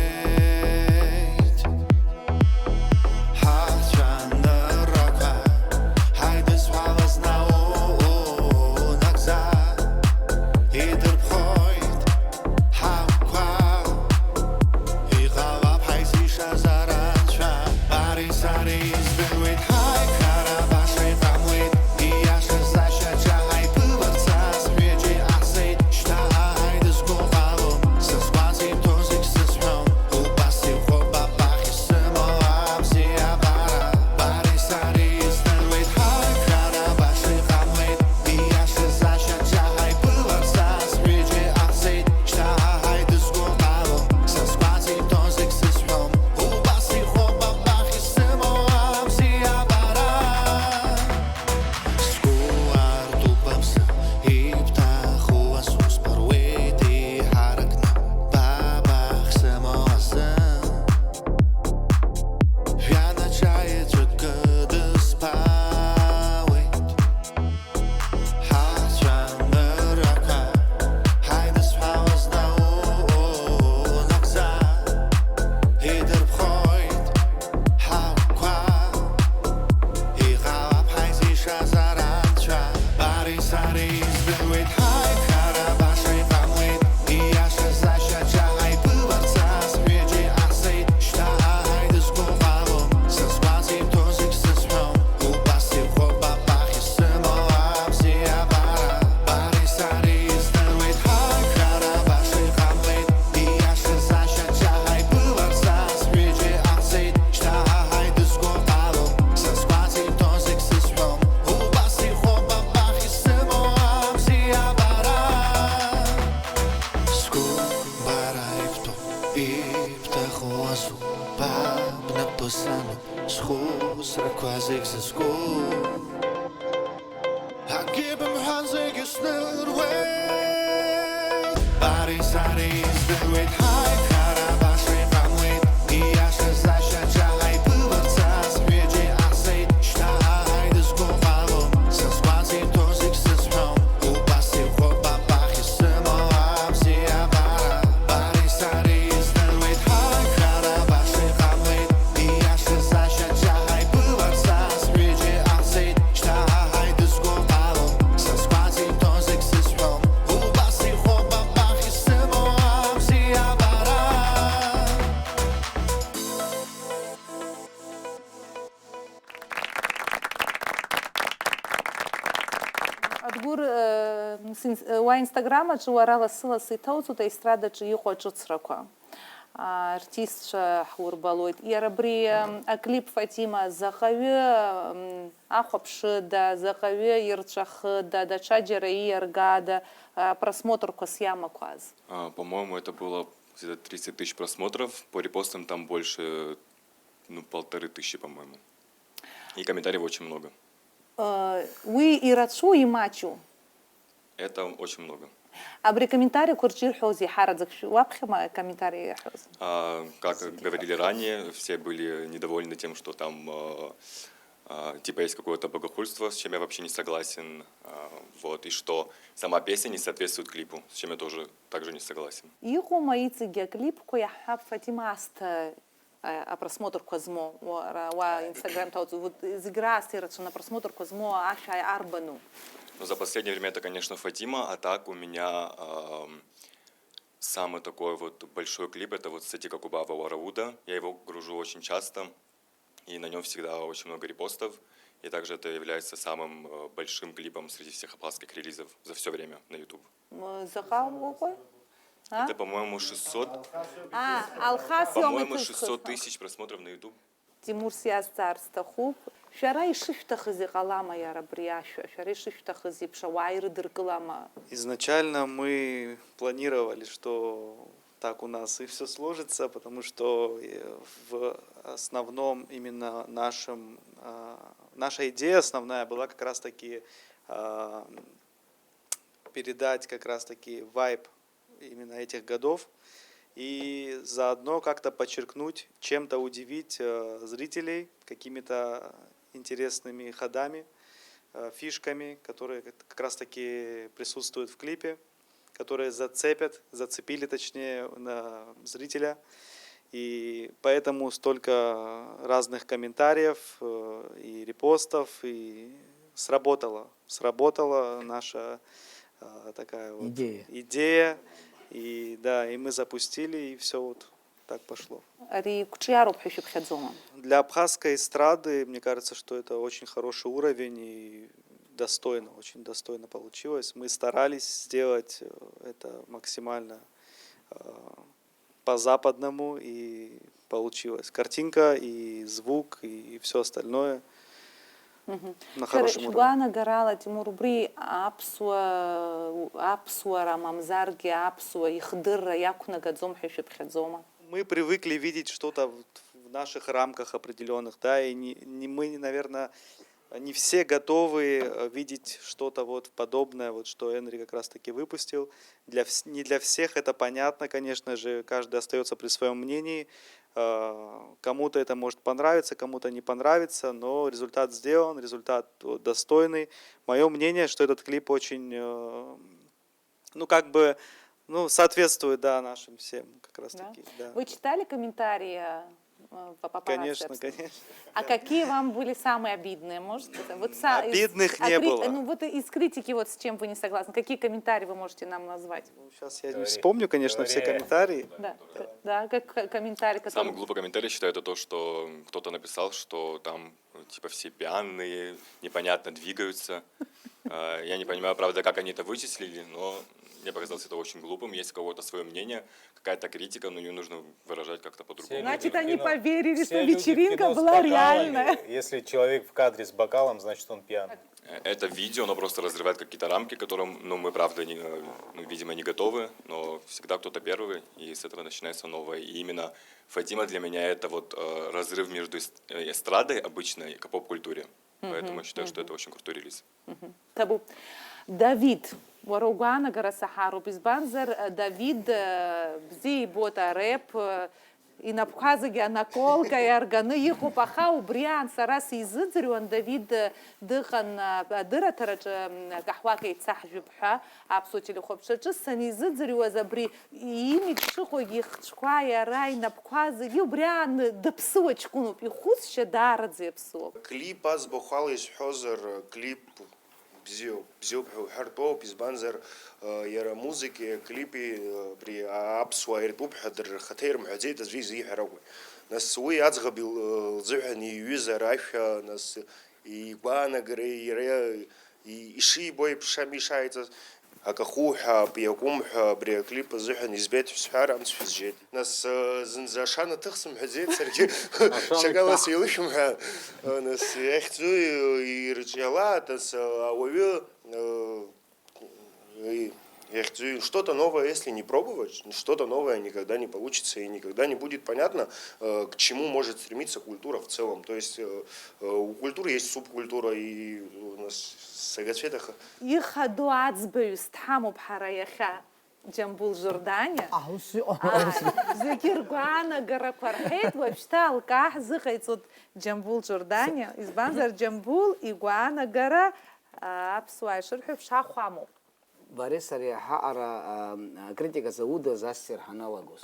Ҳахьцәаныррақәа ҳаидызҳәалаз наҟ нагӡа идырԥхоит ҳагәқәа. Иҟалап ҳаизишаз арантә Схәыцрақәа зегь сызку. Акгьы бымҳәан зегьы сныруеит. Бареи сареи издыруеит, ҳаи, хара баша иҟамлеит. Ииашаз ашьаҿа ҳаиԥыларц ас ҩыџьа иҟаҳҵеит. Шьҭа ҳа ҳаидызго ҟалом, са сгәаҵа иҭоу зегь сызҳәом. Убас иӷәӷәоуп абахь исымоу абзиабара. Бареи сареи издыруеит, ҳаи, хара баша иҟамлеит. Ииашаз ашьаҿа ҳаиԥыларц ас ҩыџьа иҟаҳҵеит. Шьҭа ҳа ҳаидызго ҟалом, са сгәаҵа иҭоу зегь сызҳәом. Убас иӷәӷәоуп абахь исымоу абзиабара. Адгәыр, э, син-, э, уа Инстаграм аҿы уара лассы-лассы иҭоуҵоит аестрадаҿы иҟоу аҿыцрақәа. А, артистцәа ҳурбалоит. Иара абри, э, аклип, Фатима, заҟаҩы, м, ахәаԥшыда, заҟаҩы ирҵәахыда, даҽаџьара ииаргада, а, просмотрқәас иамақәаз? А, по-моему, это было где-то тридцать тысяч просмотров. По репостам там больше, ну, полторы тысячи, по-моему. И комментариев очень много. Э, уи ирацәоу, имаҷу? Это очень много. Абри акомментариқәа рҿы ирҳәоз иаҳараӡак шә-, уаԥхьама акомментари ирҳәоз? А, как говорили ранее, все были недовольны тем, что там, э, а, типа есть какое-то богохульство, с чем я вообще не согласен. А, вот, и что сама песня не соответствует клипу, с чем я тоже также не согласен. Иҟоума иҵегьы аклипқәа, иаҳҳәап, Фатима, аасҭа, а, апросмотрқәа змоу, уара, уа Инстаграм ҭауҵо-, вот, зегь раасҭа ирацәаны апросмотрқәа змоу ашәа арбану? Ну, за последнее время это, конечно, Фатима, а так у меня, ам, самый такой вот большой клип, это вот Сати Какубава Уарауда. Я его гружу очень часто, и на нём всегда очень много репостов. И также это является самым, э, большим клипом среди всех абхазских релизов за всё время на YouTube. М, заҟа уҟои? А? Это, по-моему, шестьсот, А, Алхас по-моему, иоума иҭызхыз. Шестьсот тысяч просмотров на YouTube. Тимур, сиазҵаар сҭахуп. Шәара ишышәҭахыз иҟалама иара абри ашәа? Шәара ишышәҭахыз еиԥш ауаа ирыдыркылама? Изначально мы планировали, что так у нас и всё сложится, потому что, э, в основном именно нашим, а, наша идея основная была как раз-таки, а, передать как раз-таки вайб именно этих годов и заодно как-то подчеркнуть, чем-то удивить, э, зрителей какими-то интересными ходами, э, фишками, которые как, как раз-таки присутствуют в клипе, которые зацепят, зацепили, точнее, на зрителя. И поэтому столько разных комментариев, э, и репостов, и сработало. Сработала наша, а, такая вот Идея. Идея. И да, и мы запустили, и всё вот так пошло. Ари қәҿиароуп ҳәа шәыԥхьаӡома? Для абхазской эстрады, мне кажется, что это очень хороший уровень, и достойно, очень достойно получилось. Мы старались сделать, э, это максимально, э, по-западному, и получилось. Картинка, и звук, и всё остальное Мгм. На Шәара хорошем уровне. Шәгәаанагарала, Тимур, убри аԥсуа, аԥсуара, мамзаргьы аԥсуа ихдырра иақәнагаӡом ҳәа шәыԥхьаӡома? Мы привыкли видеть что-то в, в наших рамках определённых, да, и не, не, мы, наверное, не все готовы, э, видеть что-то вот подобное, вот что Энри как раз-таки выпустил. Для вс-, не для всех это понятно, конечно же, каждый остаётся при своём мнении. Э, кому-то это может понравиться, кому-то не понравится, но результат сделан, результат, э, достойный. Моё мнение, что этот клип очень, э, ну, как бы, ну, соответствует, да, нашим всем как раз Да? таки, да. Вы читали комментарии, э, в папарацци Конечно, обсуждали? Конечно. А какие вам были самые обидные, может, это вот са-, из, Обидных а не кри-, было. Ну, вот из критики, вот с чем вы не согласны? Какие комментарии вы можете нам назвать? Ну, щас я не Говори. вспомню, конечно, все Говори. комментарии. Да, к-, да, как к-, комментарий, который Самый глупый комментарий, считаю, это то, что кто-то написал, что там, э, типа, все пьяные, непонятно двигаются. А, Я не понимаю, правда, как они это вычислили, но мне показалось это очень глупым. Есть у кого-то свое мнение, какая-то критика, но ее нужно выражать как-то по-другому. Значит, они поверили, что вечеринка была реальная. Если человек в кадре с бокалом, значит, он пьян. Э, Это видео, оно просто разрывает какие-то рамки, к которым, ну, мы, правда, не, э, ну, видимо, не готовы, но всегда кто-то первый, и с этого начинается новое. И именно Фатима для меня это вот э, разрыв между эс- э, эстрадой обычной к поп-культуре. Поэтому я считаю, что это очень крутой релиз. Табу. Давид, уара угәаанагара саҳароуп, избанзар, Давид бзиа ибоит ареп, инапқәа зегьы анаколка иарганы иҟоуп, аха убри аан сара сизыӡырҩуан, Давид дыҟан адырраҭараҿы, акаҳуак еицаҳжәып ҳәа аԥсуа телехәаԥшраҿы санизыӡырҩуаз, абри имидж шыҟоугьы ихцәқәа иара инапқәа зегьы убри аан дыԥсыуа ҷкәыноуп, ихәыцшьа даараӡа иаԥсыуоуп. Клип аӡбахә ала исҳәозар, клип бзиоуп, бзиоуп ҳәа уҳәартә ауп, избанзар, э, иара амузыкеи аклипи, э, абри аԥсуаа иртәуп ҳәа дара рхаҭа ирымҳәаӡеит аӡәы изиҳәар акәын. Нас уи аӡӷаб ил- лзыҳәан иҩызар ашәа, нас игәаанагареи иара и- ишибо еиԥш ами ишааиҵаз. Акаху ҳәа, иакәым ҳәа абри аклип азыҳәан избеит ҳәа сҳәар амц шәызжьеит. Нас э, зынӡа ашана ҭых сымҳәаӡеит саргьы. Шьакала сеилышәым ҳәа. Э, Нас иахьӡу ирҿиалааит, нас э, ауаҩы э, и- иахьӡу что-то новое, если не пробовать, что-то новое никогда не получится и никогда не будет понятно, э, к чему может стремиться культура в целом. То есть э, э, у культуры есть субкультура, и у нас в Сагацветах Ихадоу аӡбаҩыс дҳамоуп ҳара иахьа, Џьамбул Џьорданиа. Аҳ, ус иҟоума? Ааи, зегьы ргәаанагарақәа рҳәеит, уажәшьҭа алкаа ҳзыҟаиҵоит Џьамбул Џьорданиа, избанзар Џьамбул игәаанагара а, аԥсуаа ишырҳәо еиԥш ахә амоуп. Бареи сареи ҳаҟара а, акритика заудаз ассир ҳаналагоз.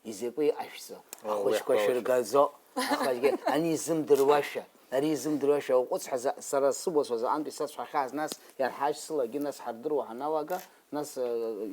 Изакәи ашәҵа? Уи Ахәыҷқәа ҳгәалашәоит. Шәыргаӡо. Ахәыҷгьы ани изымдыруашәа, ари изымдыруашәа уҟәыҵ ҳәа за- сара сыбуацәа заҟантә исасҳәахьаз, нас иарҳашьцылагьы нас ҳардыруа ҳаналага, нас э,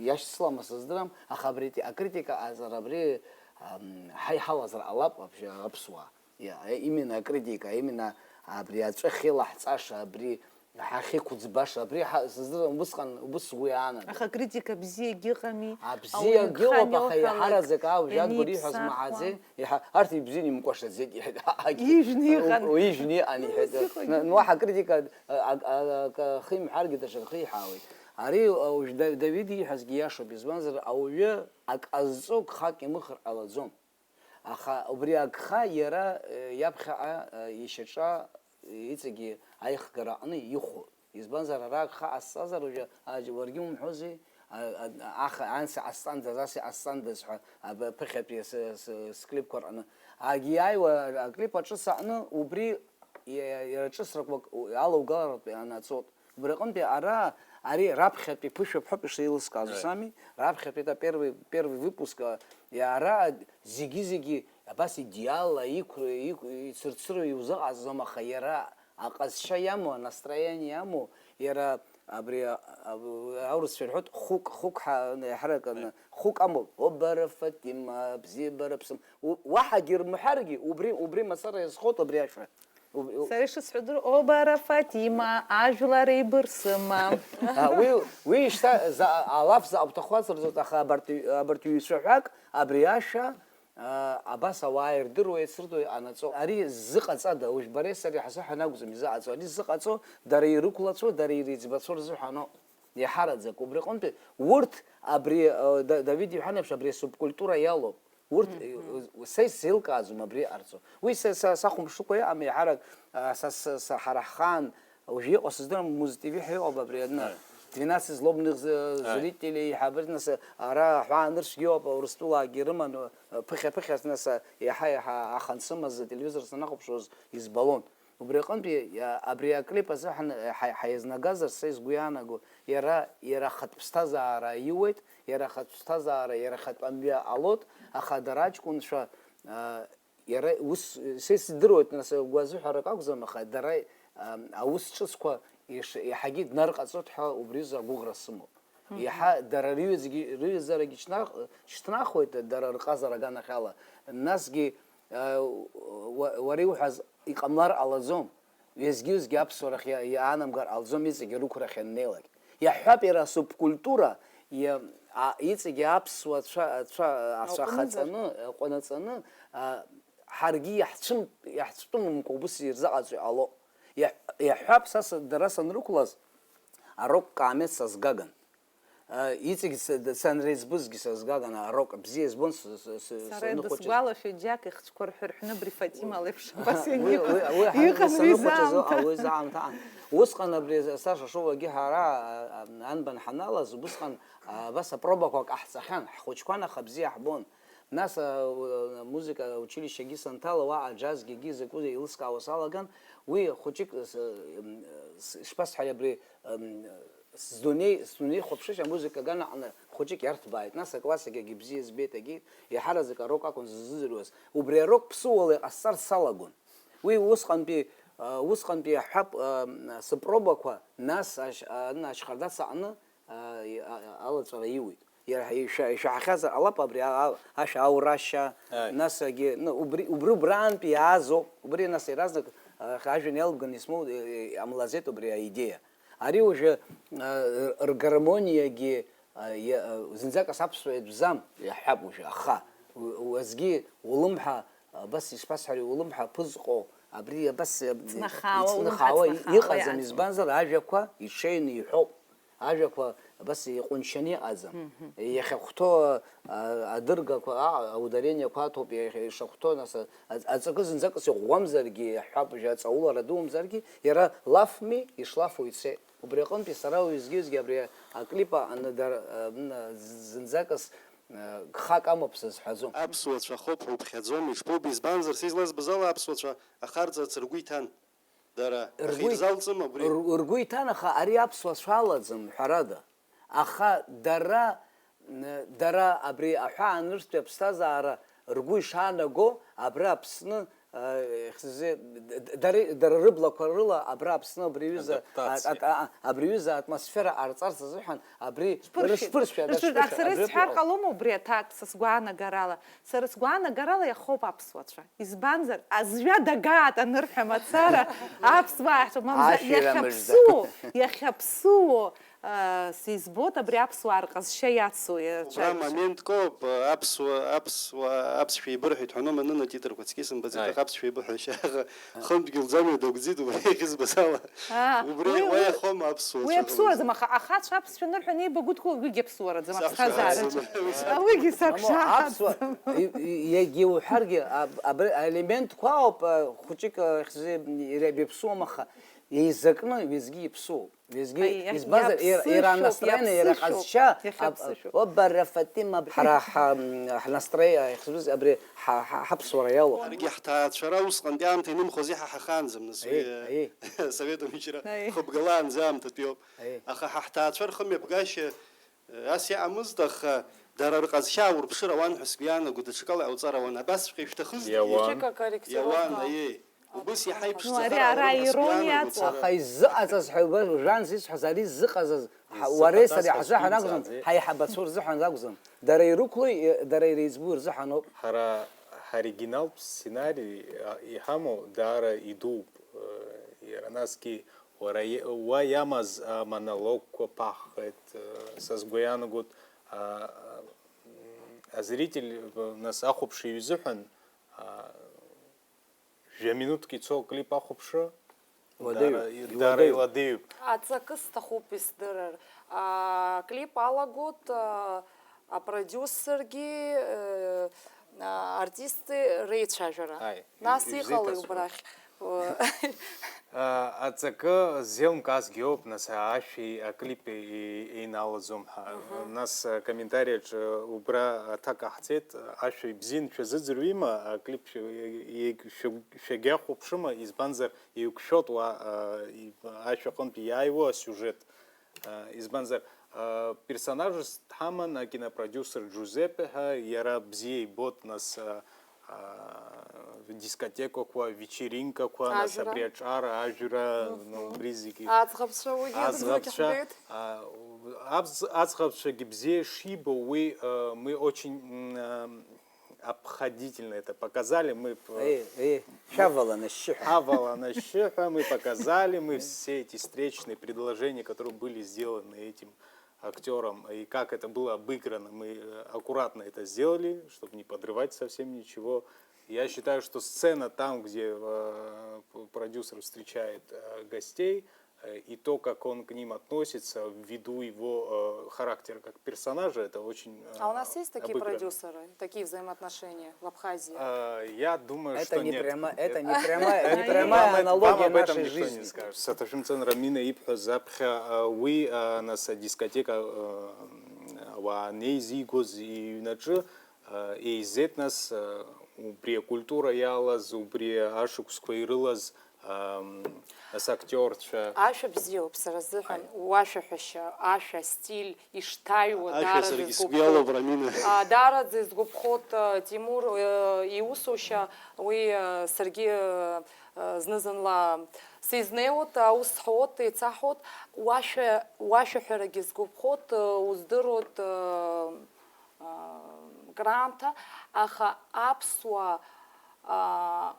иашьцылама сыздырам, аха абри акритика азар абри ам, ҳа иҳалазар ҟалап вообще аԥсуаа. Иа- именно акритика, именно абри аҵәы ахьеилаҳҵаша, абри ҳахьықәӡбаша, абри ҳа- сыздырам, убысҟан убыс сгәы иаанагон. Аха акритика бзиагьы ыҟами. Абзиагьы Ауаҩы ыҟоуп, аха дханиоуҳәалак иаҳараӡак аужьадгәыр ииҳәаз ианиԥсахуа. Маҳаӡе, иаҳа- арҭ ибзианы имкәашаӡеит, иҳәеит. Ижәны иҟан. Уи ижәны иҟан, иҳәеит. Ус иҟоуп. Н- Уаҳа акритика а- а- а- акы ахимҳәаргьы даҽакы ихиҳәаауеит. Ари уажә Да- Давид ииҳәазгьы иашоуп, избанзар, ауаҩы ак ҟазҵо гхак имыхар ҟалаӡом. Аха убри агха иара э, иаԥхьаҟа э, ишьаҿа э, иҵегьы аихгара аҟны ихәо. Избанзар, ара агха ҟасҵазар уажәы, аџь, уаргьы умҳәози, а- а- аха анс иҟасҵандаз, ас иҟасҵандаз ҳәа аб- ԥыхьатәи с- с- склипқәа рҟны. Агьиааиуа аклип аҿыц аҟны убри иа- иара ҿыцрақәак алоугаларатәы анаҵоит. Убри аҟынтәи ара, ари раԥхьатәи ԥышәа бҳәап ишеилыскааз, ус ами? Раԥхьатәи та первый, первый выпуск, а, иара зегьы-зегьы абас идеалла иқәра-, иқә-, ицырцыруа иузыҟаҵаӡом, аха иара аҟазшьа иамоу, анастроение иамоу, иара абри а- а- аурысцәа ирҳәоит, хук, хук ҳа-, иаҳараканы, хук амоуп, обара Фатима, бзиабара ԥсым-, у- уаҳагьы рымҳәаргьы, убри, убри мацара иазхоит абри ашәа. Уб- у- Сара ишысҳәо дыр, обара Фатима, ажәлар еибырсыма. А, уи, уи шьҭа за- алаф заҟа бҭаху ацырҵоит, аха абарҭ, абарҭ ҩ-цәаҳәак абри ашәа а, абас ауаа ирдыруа еицырдои анаҵо. Ари ззыҟаҵада, уажә бареи сареи ҳазыҳәан акәӡам изыҟаҵо. Ари ззыҟаҵо дара ирықәлацәоу, дара иреиҵбацәоу рзыҳәаноуп. Иаҳараӡак убри аҟынтәи урҭ абри а, Да- Давид иҳәан еиԥш абри асубкультура иалоуп. Урҭ э, са исзеилкааӡом абри иҟарҵо. Уи са- са- сахәамԥшыкәа иҟам, еиҳарак а, са- са- са- ҳара ҳхаан уажә иҟоу сыздырам, Муз Т В ҳәа иҟоуп абри адны. Двенадцать злобных з- зрителей, иҳабыр нас ара ҳәаанырцәгьоуп, Урыстәылаагьы ирыман, э, ԥыхьа-ԥыхьа нас иаҳа-иаҳа ахан сымаз ателевизор санахәаԥшуаз избалон. Убри аҟынтәи иа- абри аклип азыҳәан ҳа- ҳаизнагазар, са изгәы иаанаго, иара, иара ахатә ԥсҭазаара аиуеит, иара ахатә ԥсҭазаара, иара ахатә амҩа ҟалоит, аха дара аҷкәынцәа, а, иара ус, са исдыруеит, нас, угәы азыҳәарак акәӡам, аха дара, ам, аус ҿыцқәа иш- иаҳагьы днарҟаҵоит ҳәа убри азы агәыӷра сымоуп. Иаҳа дара рҩызагьы, рыҩызарагьы шьҭнах-, шьҭнахуеит, дара рҟазара аганахьала. Насгьы, а, уа- уара иуҳәаз иҟамлар ҟалаӡом. Уеизгьы-уеизгьы аԥсуарахь иа-, иаанамгар ҟалӡом, иҵегьы рықәрахь ианнеилак. Иаҳҳәап, иара асубкультура иа-, а-, иҵегьы аԥсуа цәа-, цәа-, ацәахаҵаны, аҟәнаҵаны, а, ҳаргьы иаҳцәым-, иаҳцәтәымымкәа убыс ирзыҟаҵо иҟало. Иаҳ-, иаҳҳәап, са са-, дара санрықәлаз, арок каамеҭ сазгаган. А, иҵегь с-, д-, санреиҵбызгьы сазгаган, арок бзиа избон с-, с-, с-, Сара саныхәыҷыз. Идысгәалашәоит, џьак ихцәқәа рҳәырҳәны абри Фатима леиԥш абас Уи, ианиҟ-, уи, уи, уи, уи иҟан уи саныхәыҷыз, заамҭа. Уи заамҭа аан. Усҟан абри Саша Шоуагьы ҳара, а, а, анбан ҳаналаз, убысҟан, а, абас апробақәа ҟаҳҵахьан, ҳхәыҷқәан, аха бзиа ҳбон. Нас, а, у-, музыка училищегьы санҭала, уаҟа аџьазгьы закәу еилыскаауа салаган, уи хәыҷык, с-, м, с-, ишԥасҳәари, абри, м, сдунеи, сдунеихәаԥшышьа амузыка аганаҟны хәыҷык иарҭбааит. Нас аклассикагьы бзиа збеит, егьи еиҳараӡак арок акәын сзыӡырҩуаз. Убри арок ԥсыуала иҟасҵарц салагон. Уи усҟантәи, а, усҟантәи иаҳҳәап, а, сыпробақәа, нас ашь-, а, ашьхардац аҟны, а, и-, а, а, алаҵәара иуит. Иара ишәа-, ишәаҳахьазар ҟалап абри а-, а-, ашәа аурашьа, Ааи. Насгьы, ну, убри, убри убраантәи иаазоуп, убри нас иаразнак, а, ажәҩан иалбганы исмоу, э, э, иҟамлаӡеит убри аидеиа. Ари уажәы, а, р-, ргармониагьы, а, иа-, а, зынӡак ас аԥсуа иатәӡам, иаҳҳәап уажәы, аха у-, уеизгьы улымҳа, абас ишԥасҳәари, улымҳа ԥызҟо, абри абас, а, Ҵнахаауа, улымҳа иҵнахаауа ҵнахаауа иҟаӡам, иаанхоит. Избанзар, ажәақәа иҽеины иҳәоуп. Ажәақәа абас иҟәыншьаны иҟаӡам. Мгм. Иахьахәҭоу, а, адыргақәа, а, аударениақәа аҭоуп, иахьа ишахәҭоу, нас, а, а, аҵакы зынӡак сыӷәӷәамзаргьы, иаҳҳәап, уажәы аҵаулара дуумзаргьы, иара лафми, ишлафу ицеит. Убри аҟынтәи сара уеизгьы-уеизгьы абри аклип аҟны дара, а, м, зынӡакыс, а, гхак амоуп сызҳәаӡом. Аԥсуацәа хоуп ҳәа уԥхьаӡом, ишԥоуп, избанзар, са излазбаз ала аԥсуацәа ахарҵарц ргәы иҭан. Дара ргәы ахьирзалҵым абри? Р-, ргәы иҭан, аха ари аԥсуа цәалаӡам, ҳәарада. Аха дара, н-, дара абри аҳәаанырцәтәи аԥсҭазаара ргәы ишаанаго, абра Аԥсны, а, хзы-, д-, д-, дара, дара рыблақәа рыла абра Аԥсны абри аҩыза Адаптациа. А-, а-, а-, абри аҩыза атмосфера ҟарҵарц азыҳәан абри Шԥыршәеит? Рышԥыршәа, Рышԥыршәа, дашԥыршәа, сара абри исҳәар ыҟоуп. Ҟалома убри аҭак, са сгәаанагарала? Сара сгәаанагарала иахоуп аԥсуацәа. Избанзар, азҩа дагаат анырҳәа мацара, аԥсуаа иаҳцәоуп, мамзар, Ашәира мыжда. Иахьаԥсуо, иахьаԥсуо, а, сизбоит абри аԥсуаа рҟазшьа иацу, иацу. Убра моментк ауп, аԥсуа, аԥсуа, аԥсшәа еибырҳәеит ҳәа, нома нына титрақәа цқьа исымбаӡеит, Аи. Аха аԥсшәа еибыҳәашьа, аха хынтәгьы лӡамҩа дагәӡит, убра иахьызбаз ала. Аа, Убра уи, уа уи, иахом аԥсуа уи цәа аԥсуаӡам, ҟалоит. Аха ахацәа аԥсшәа анырҳәа анеибагәыдкыло, уигьы аԥсуараӡам, Саԥсуа аԥсҭазаараӡам. Аԥсуа. Уигьы Амо саԥшааӡам. Аԥсуа, и-, и-, иагьа уҳәаргьы, аб-, абри аелементқәа ауп, а, хәыҷык, а, хьзы, иара иаԥсуам, аха еизакны уеизгьы иԥсуоуп. Уеизгьы, Аи, иа-, избанзар, иара, иара иаԥсышәоуп, анастроение, иара иаԥсышәоуп, ҟазшьа, аб-, иахьаԥсышәоуп. Обара Фатима, ҳара ҳа-, м, ҳнастроение, хьзы, абри ҳа-, ҳа-, ҳаԥсуара иалоуп. Ҳаргьы ҳҭаацәара усҟантәи аамҭа инымхоз иҳа-, ҳахаанӡам, нас, уи, Аи, э, аи. Совет мчра Аи. хыбгала аанӡа аамҭатәи ауп. Аи. Аха ҳа ҳҭаацәа рхымҩаԥгашьа, э, ас иаамызт, аха дара рҟазшьа аурԥшыр ауан ҳәа сгәы иаанаго, даҽакала иҟауҵар ауан. Абасҵәҟьа ишәҭахызҭгьы. Иауан. Ԥшьык акорректировка. Иауан, аиеи. Убыс иаҳа Ну, ари иԥшӡахар ара ауан ҳәа сгәы иаанагоит ирониаҵәҟьа. сара. Аха изыҟаҵаз ҳәа уажәы, уажәраанӡа исҳәаз, ари зыҟаҵаз, ҳа-, Изыҟаҵаз уареи сареи ҳәа ҳзыҳәан акәӡам, сызымҵааӡеи? Ҳаиҳабацәа рзыҳәан акәӡам. Дара ирықәлои, и-, дара иреиҵбуи рзыҳәаноуп. Ҳара ҳоригиналтә сценари, а, иҳамоу даара идууп, э, иара насгьы уара и-, уа иамаз амонологқәа ԥаҳҟеит, э, са сгәы иаанагоит, а, а, м, азритель, э, нас ахәаԥшыҩ изыҳәан, а, Жәа минуҭк ицо аклип ахәаԥшра Уадаҩуп, дара, дара иуадаҩуп. Иладеиуп. Аҵакы сҭахуп исдырыр. А, аклип алагоит, а, апродиусергьы, э, а, артисти реицәажәара. Аи, Нас ижәзеиҭасҳәо. Иҟалеи убрахь? А, аҵакы зеилымкаазгьы ауп, нас ашәеи аклипи еинаалаӡом ҳәа. Аҳа. Нас, а, комментариаҿы убра аҭак ҟаҳҵеит, ашәа ибзианы шәазыӡырҩима, аклип шәа-, шәа-, шәагьахәаԥшыма, избанзар, еиқәшәоит уа, а, и-, ашәа аҟынтә иааиуа асиужет. А, избанзар, а, персонажс дҳаман акинопродиусер Џузеппе ҳәа, иара бзиа ибот, нас, а, а, дискотекақәа, вечеринкақәа, нас Ажәра. Абри аҿар, ажәра, Мгм. Ну, убри зегьы. Аӡӷабцәа, уигьы Аӡӷабцәа, дырзыхьӡеит. А, абз-, аӡӷабцәагьы бзиа шибо, уи, а, мы очень, м, а, Обходительно это показали. Мы п- Ей, ей, шәавалан ашьшьыҳәа. Авалан ашьшьыҳәа мы показали, мы все эти встречные предложения, которые были сделаны этим актером, и как это было обыграно, мы э, аккуратно это сделали, чтобы не подрывать совсем ничего. Я считаю, что сцена там, где э, п- продюсер встречает э, гостей, э, и то, как он к ним относится ввиду его э, характера как персонажа, это очень э, А у нас есть такие обыграно. Продюсеры, такие взаимоотношения в Абхазии? Э, Я думаю, Это что не нет. Прямо, Нет. это не прямая, не Вам прямая об этом- аналогия вам об этом нашей никто жизни. Не скажет. Саҭашәымҵан Рамина иԥҳәаз аԥхьа э, уи э, нас адискотека э, ауаа анеизигоз иҩнаҿы э, еизеит нас э, убри акультура иалаз, убри ашықәсқәа ирылаз э, нас актиорцәа. Ашәа бзиоуп сара сзыҳәан, уашәаҳәашьа, ашәа, стиль, ишҭаҩуа, Ашәа даараӡа саргьы исгәаԥхоит. сгәалоуп, Рамина. А, даараӡа исгәаԥхоит, а, Тимур, э, иусушьа, уи, э, саргьы э, зны-зынла сизнеиуеит, аус зҳәоит, еицаҳҳәоит, уашәа, уашәаҳәарагьы сгәаԥхоит, э, уздыруеит, э, э, краамҭа, аха аԥсуа, а,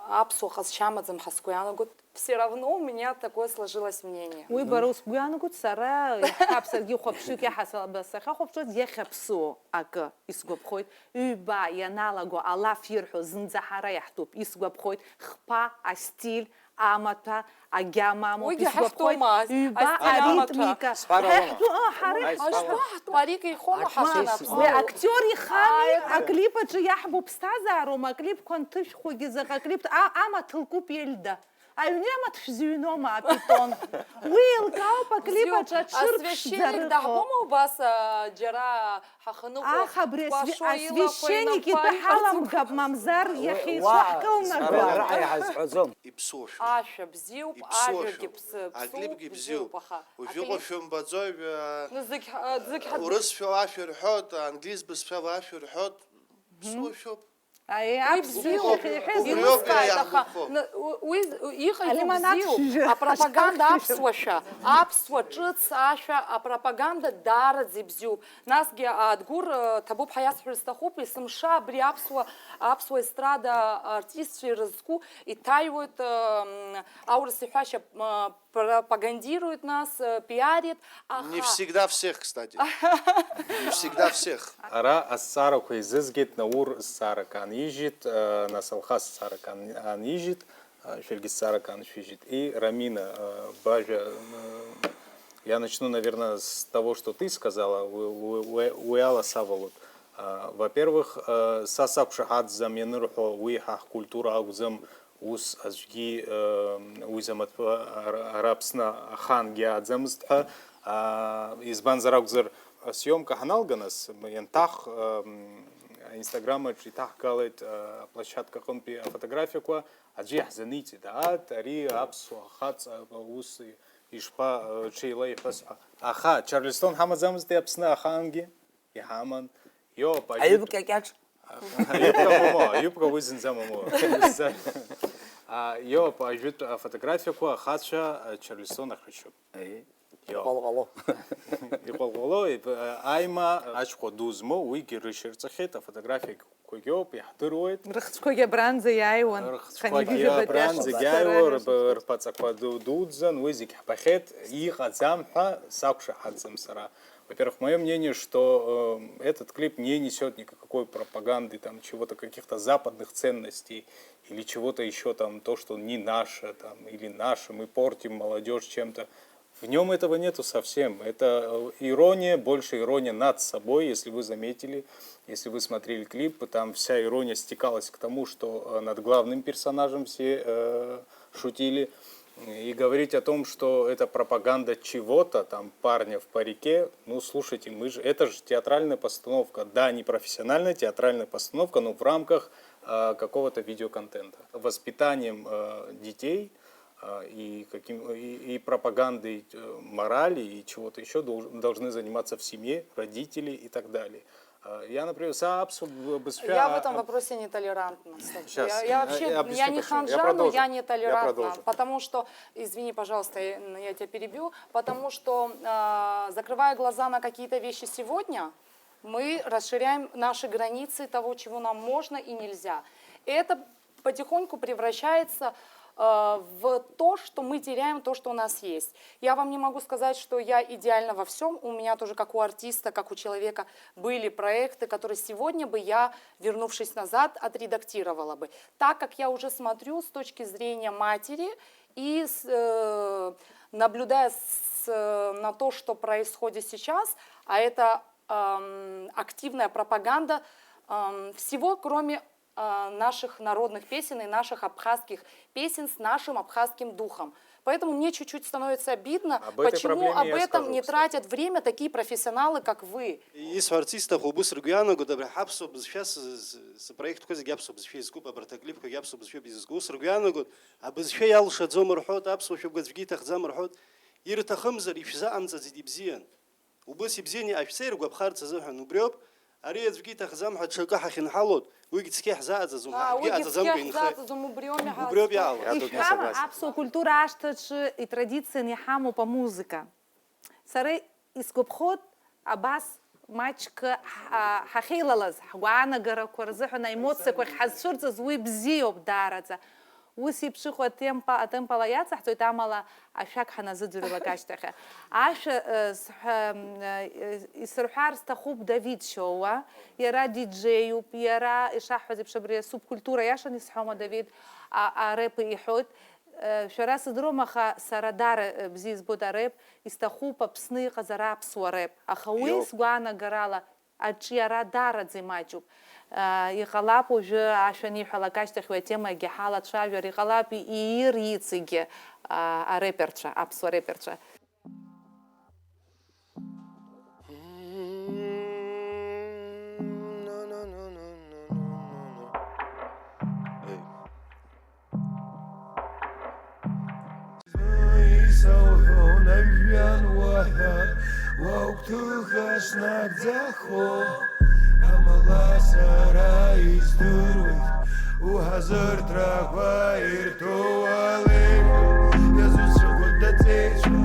аԥсуа ҟазшьа амаӡам ҳәа сгәы иаанагоит. Все равно у меня такое сложилось мнение. Уи бара ус бгәы иаанагоит, сара иаҳҳәап, саргьы хәаԥшҩык иаҳасаб сахьахәаԥшуаз, иахьа ԥсуо акы исгәаԥхоит. Ҩба ианалаго алаф ирҳәо зынӡа ҳара иаҳтәуп, исгәаԥхоит, хԥа, астиль, амаҭәа, агьама амоуп, Уигьы исгәаԥхоит, ҳахьтәоума, ас-, ҩба астиль амаҭәа? аритмика. Сҳәар ауама? Ҳа-, ҳа-, ҳара Аи, Ҳашԥаҳтәу, арик ихома Артист. ҳаҳанааԥсо? Уи актиор ихами, Ааи. аклипаҿы иаҳбо ԥсҭазаароума, аклипқәа анҭышәхуагьы заҟа аклип, а-, амаҭ лкуп Ельда. Аҩны амаҭ шәзыҩнома, апитон? Уи еилкаауп аклипаҿы Бзиоуп. аҽырԥшӡа Асвященник рыҟоу. Даҳбома убас, а, џьара ҳаханыҟәо, Аха абри асви-, дкәашо илақәа асвященник итәы инапы аиқәырҵо. Ҳаламгап, мамзар иахьа Уа, исуаҳкылнагои? уара ҳаиҳа зҳәаӡом. Иԥсоушәа. Ашәа бзиоуп, Иԥсоушәа. ажәагьы ԥсы-, Аклипгьы бзиоуп, бзиоуп. аха Уажәыҟоу аклип- шәымбаӡои, э, Ну, зегь ҳа-, зегь ҳа- урысшәала ашәа рҳәоит, англизбыз бызшәала ашәа рҳәоит, ԥсуашәоуп. Аи, Уи аԥсуа бзиоуп, иҳәаз убри илыскааит, ауп аха иаҳгәаԥхо. н-, у-, уи з-, иҟаиҵо Алиман бзиоуп, аԥшьжәа. апропаганда Аԥшьжәа. Аԥсуашәа, аԥсуа ҿыц, ашәа, апропаганда даараӡа ибзиоуп. Насгьы, а, Адгәыр, э, Ҭабуп ҳәа иасҳәар сҭахуп, есымша абри аԥсуа, аԥсуа естрада артистцәа ирызку иҭаҩуеит, э, м, аурыс иҳәашьа, м, пропагандирует нас, э, пиарит, аха... Не всегда всех, кстати. Не всегда всех. Ара азҵаарақәа еизызгеит, Наур зҵаарак аанижьит, э, нас Алхас зҵаарак аан- аанижьит, э, шәаргьы зҵаарак ааншәыжьит. И Рамина, э, бажәа, э, я начну, наверное, с того, что ты сказала, уи- уи- уи- уи ала савалоит. Э, Во-первых, э, са сақәшаҳаҭӡам ианырҳәо, уи ҳа ҳкультура акәӡам, ус аӡәгьы э, уи замаҭәа ара ара Аԥсны ахаангьы ааӡамызт ҳәа. А, Избанзар акәзар, съемка ҳаналга нас, ианҭах, э, Instagram аҿ иҭаҳгалеит э, аплощадка аҟынтәи афотографиақәа, аӡәы иаҳзаниҵеит, ааҭ, ари аԥсуа хаҵа ус ишԥа э, ҽеилеиҳәаз ҳәа. Аха Чарльстон ҳамаӡамызт Аԥсны ахаангьы? Иҳаман. Иоуп, ажәытә- Аҩыбкьакьаҿ. Аҩыбка момо, аҩыбка уи зынӡа момо. А, Иоуп, ажәытә афотографиақәа ахацәа а, Чарльстон ахьышьоуп. Иоуп. Ҟало-ҟало. Иҟалҟало, иб- а, аима ачхәа ду змоу, уигьы рышьарҵахьеит, афотографиақәагьоуп, иаҳдыруеит. Рыхцәқәагьы абранӡа иааиуан. Рыхцәқәагьы Ханибжьы абранӡагь Батиашева ааиуа, сара рб- рԥаҵақәа ду- дуӡӡан, уи зегь ҳбахьеит, иҟаӡам ҳәа сақәшаҳаҭӡам сара. Во-первых, мое мнение, что э, этот клип не несет никакой пропаганды, там, чего-то, каких-то западных ценностей или чего-то еще, там, то, что не наше, там, или наше, мы портим молодежь чем-то. В нем этого нету совсем. Это э, ирония, больше ирония над собой, если вы заметили, если вы смотрели клип, там вся ирония стекалась к тому, что э, над главным персонажем все э, шутили. И говорить о том, что это пропаганда чего-то, там, парня в парике, ну, слушайте, мы же, это же театральная постановка. Да, не профессиональная театральная постановка, но в рамках э, какого-то видеоконтента. Воспитанием э, детей э, и, каким, и, и пропагандой э, морали и чего-то еще долж- должны заниматься в семье родители и так далее. Э, Я, например, са аԥсуа бызшәа Я в этом вопросе нетолерантна. Слушай. Щас, Я, я- я вообще, я я, объясню, не почему. Я ханжа, но продолжу. я Я нетолерантна, продолжу. Потому что, извини, пожалуйста, я, я тебя перебью, потому что, а, закрывая глаза на какие-то вещи сегодня, Мы расширяем наши границы того, чего нам можно и нельзя. Это потихоньку превращается э, в то, что мы теряем то, что у нас есть. Я вам не могу сказать, что я идеальна во всем. У меня тоже, как у артиста, как у человека, были проекты, которые сегодня бы я, вернувшись назад, отредактировала бы. Так как я уже смотрю с точки зрения матери и с- э, наблюдая с- на то, что происходит сейчас, а это эм, активная пропаганда эм, всего, кроме э, наших народных песен и наших абхазских песен с нашим абхазским духом. Поэтому мне чуть-чуть становится обидно, Об этой почему проблеме об я этом скажу, не кстати. Тратят время такие профессионалы, как вы. Исҳәарц исҭаху, убыс ргәы иаанагоит, абри ҳаԥсуа бызшәа сы- сы- сыпроектқәа зегьы аԥсуа бызшәа изкуп, абарҭ аклипқәагьы аԥсуа бызшәоуп изызку. Ус ргәы иаанагоит, абызшәа иалшаӡом рҳәоит, аԥсуа шәыбӷа аӡәгьы иҭахӡам рҳәоит, ирҭахымзар ишәзыҟамҵаӡеит ибзиан. Убыс ибзиан, ашәҵа иргәаԥхарц азыҳәан убриоуп, ари аӡәгьы иҭахӡам ҳәа ҽакы ҳахьынҳалоит, уигь цқьа иҳзааӡаӡом, ҳаргьы Уигьы аӡаӡамкәа цқьа инхеит. ҳзааӡаӡом, убриоуми ҳара Убриоуп зтәу. иаауа. Я тут не Ишәама, согласен. аԥсуа культура ашҭаҿы итрадицианы иҳамоуп амузыка. Сара исгәаԥхоит абас маҷк ҳа- ҳахьеилалаз, ҳгәаанагарақәа рзыҳәан аемоциақәа ахьҳазцәырҵыз, уи бзиоуп даараӡа. Ус еиԥш иҟоу атемпа, атемпала иаҵаҳҵоит, амала ашәак ҳаназыӡырҩлак ашьҭахь. Ашәа э, сҳәа- э, исырҳәар сҭахуп Давид Шьоуа, иара диџеиуп, иара, ишаҳҳәаз еиԥш, абри асубкультура иашан исҳәома, Давид, а- ареп иҳәоит. Э, шәара сыздыруам, аха сара даара э, бзиа избоит ареп, исҭахуп Аԥсны иҟаз ара аԥсуа реп. Аха уи Иоуп. Сгәаанагарала аҿиара даараӡа имаҷуп. Э, Иҟалап уажәы ашәа аниҳәалак ашьҭахь уи атемагьы ҳалацәажәар, иҟалап иир иҵегьы а, ареперцәа, аԥсуа реперцәа. Исоуҳәон ажәҩан уаҳәа, уа угәҭыха снагӡахо, амала сара издыруеит, уҳазырҭрақәа ирҭоу алеиҳәа, иазуцәақәоит аҵеицәа,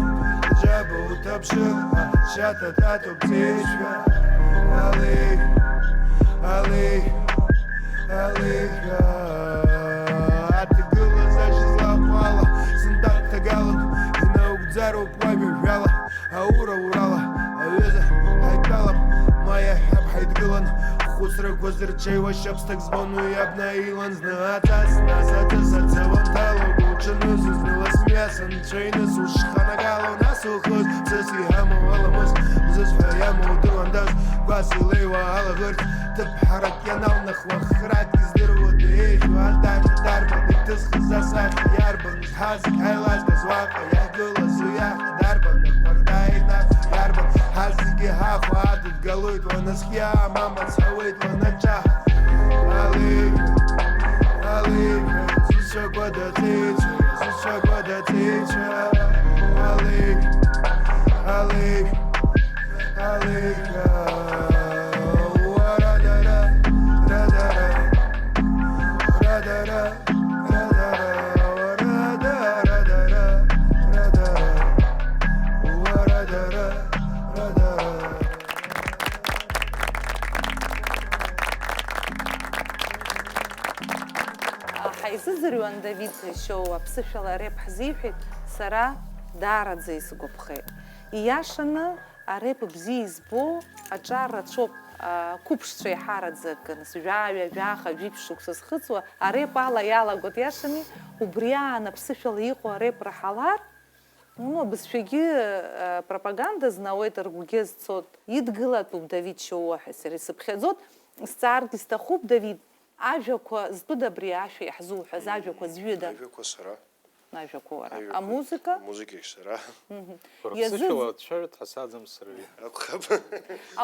џьаба уҭаԥшыр, ашьаҭа татоуп ҵеицәа, алеиҳәа, алеиҳәа. Алеиҳәа, аҭагылазаашьа злаҟәуала, сынтәа дҭагалан, инаугӡароуп уажәа жәала, аура урала, аҩыза, ҳаидтәалап, ма иаҳҳәап, ҳаидгылан, хәыцрақәа зырҽеиуа шьаԥсҭак збон уи абна илан, зны аҵас, нас аҵыс, ацауан ҭалоуп, уҽанызу, зны ласмҩас, анцәа иныс, ушханагало, нас ухыз, ԥсыс иҳамоу аламыс, бзызҳәа иамоу удыруандаз, гәас илеиуа алаӷырӡ, ҭыԥҳарак ианалнахуа, храк издыруа деиӷьу адаҟьа дарбан, иҭысхыз асахьа иарбан, ҳазегь ҳаилазгаз уаҟа иаҳгылаз уи аҳ дарбан, апарда инах иарбан, ҳазегьы ҳахәа адыдгалоит уаназхиа, амама цауеит уанаҿаҳа. Алеиҳәа, алеиҳәа, зусақәа даҵеицәа, зусақәа даҵеицәа. Алеиҳәа, алеиҳәа, алеиҳәа. Уа радара, радара, радара, радара, уа радара, радара, радара, уа радара, радара. Ҳаизыӡырҩуан Давид Шьоуа, аԥсышәала ареп ҳзиҳәеит, сара даараӡа исгәаԥхеит. Ииашаны, ареп бзиа избо аҿар рацәоуп, ақәыԥшцәа еиҳараӡак, нас, жәаҩа, жәаха, жәиԥшь шықәса зхыҵуа ареп ала иалагоит. Иашами, убри аан аԥсышәала иҟоу ареп раҳалар, ну, абызшәагьы, э, пропаганда знауеит, ргәгьы зцоит. Идгылатәуп Давид Шьоуа ҳәа сара исыԥхьаӡоит. Сҵааргьы сҭахуп, Давид, ажәақәа зтәыда абри ашәа иаҳзуҳәаз, ажәақәа зҩыда? Ажәақәа сара. Ажәақәа уара. Ажәақәа. Амузыка? Амузыкагь сара. Иазыӡ- Рыԥсышәала дцәажәоит ҳәа саӡам сара. Акәхап.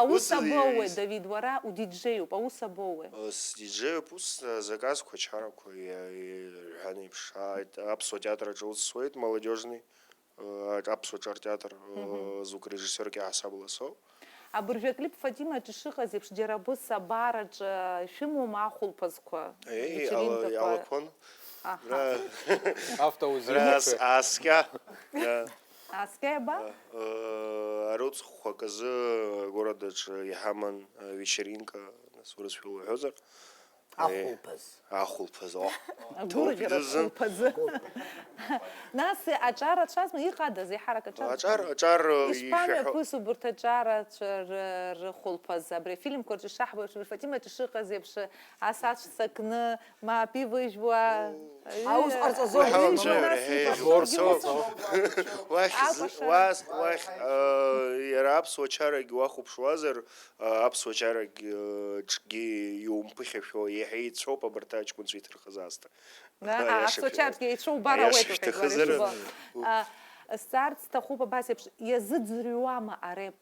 Аус Ус абоуеи, иаиз- Давид, уара удиджеиуп, аус абоуеи? Сдиджеиуп, ус заказқәа, чарақәа иа- иҳәан еиԥш, ааит, аԥсуа театр аҿы ус суеит, молодежный, э, аԥсуа ҿар театр, э, звукорежиссерк иаҳасабала соуп. Абыржәы аклип Фатимаҿы ишыҟаз еиԥш, џьара абыс абараҿы шәымоума ахәылԥазқәа? Еи, Вечеринкақәа? Ала- иалақәон. Аҳа. Ра- Автоузел ра- аҿы. Ааскьа. Да. Аскьаба? Арыцхәқәак азы агородаҿы иҳаман вечеринка, нас урысшәала уҳәозар. Ахәылԥаз. Ахәылԥаз, о. Агәырӷьара хәылԥазы. Нас аҿар рацәазма, иҟадаз, еиҳарак аҿар? Аҿар, аҿар ишԥамҩаԥысу убарҭ аҿарацәа рыхәылԥаз? Абри афильмқәа рҿы ишаҳбо еиԥш, абри Фатимаҿы ишыҟаз еиԥш, ас аҵәца кны, мап ивыжьуа. Аус ҟарҵаӡом. Уахь, уахь, уахь, иара аԥсуа чарагь уахәаԥшуазар, аԥсуа чарагь ҿгьы иумԥыхьашәо, иаҳа еицәоуп абарҭ аҷкәынцәа иҭырхыз аасҭа. Аԥсуа чарагь еицәоу убар ауеит, уҳәеит уара ишубо. Сҵаарц сҭахуп абас еиԥш, иазыӡырҩуама ареп?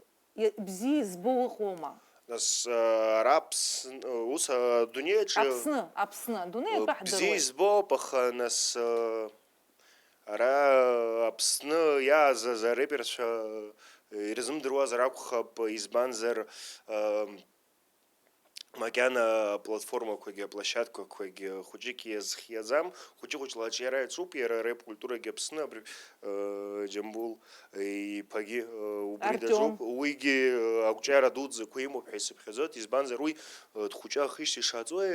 Бзиа избо ыҟоума? Нас ара Аԥсн-, ус адунеиаҿы Аԥсны, Аԥсны, адунеи атәы ҳдыруеит. Бзиа избоуп, аха нас ара Аԥсны иаазаз ареперцәа ирзымдыруазар акәхап, избанзар макьана аплатформақәагьы аплощадкақәагьы хәыҷык иазхиаӡам, хәыҷы-хәыҷла аҿиара иаҿуп, иара ареп культурагьы Аԥсны, абри Џьамбул иԥагьы убри даҿуп, уигьы ақәҿиара дуӡӡақәа имоуп ҳәа исыԥхьаӡоит, избанзар уи дхәыҷы ахижьҭеи ишаҵуеи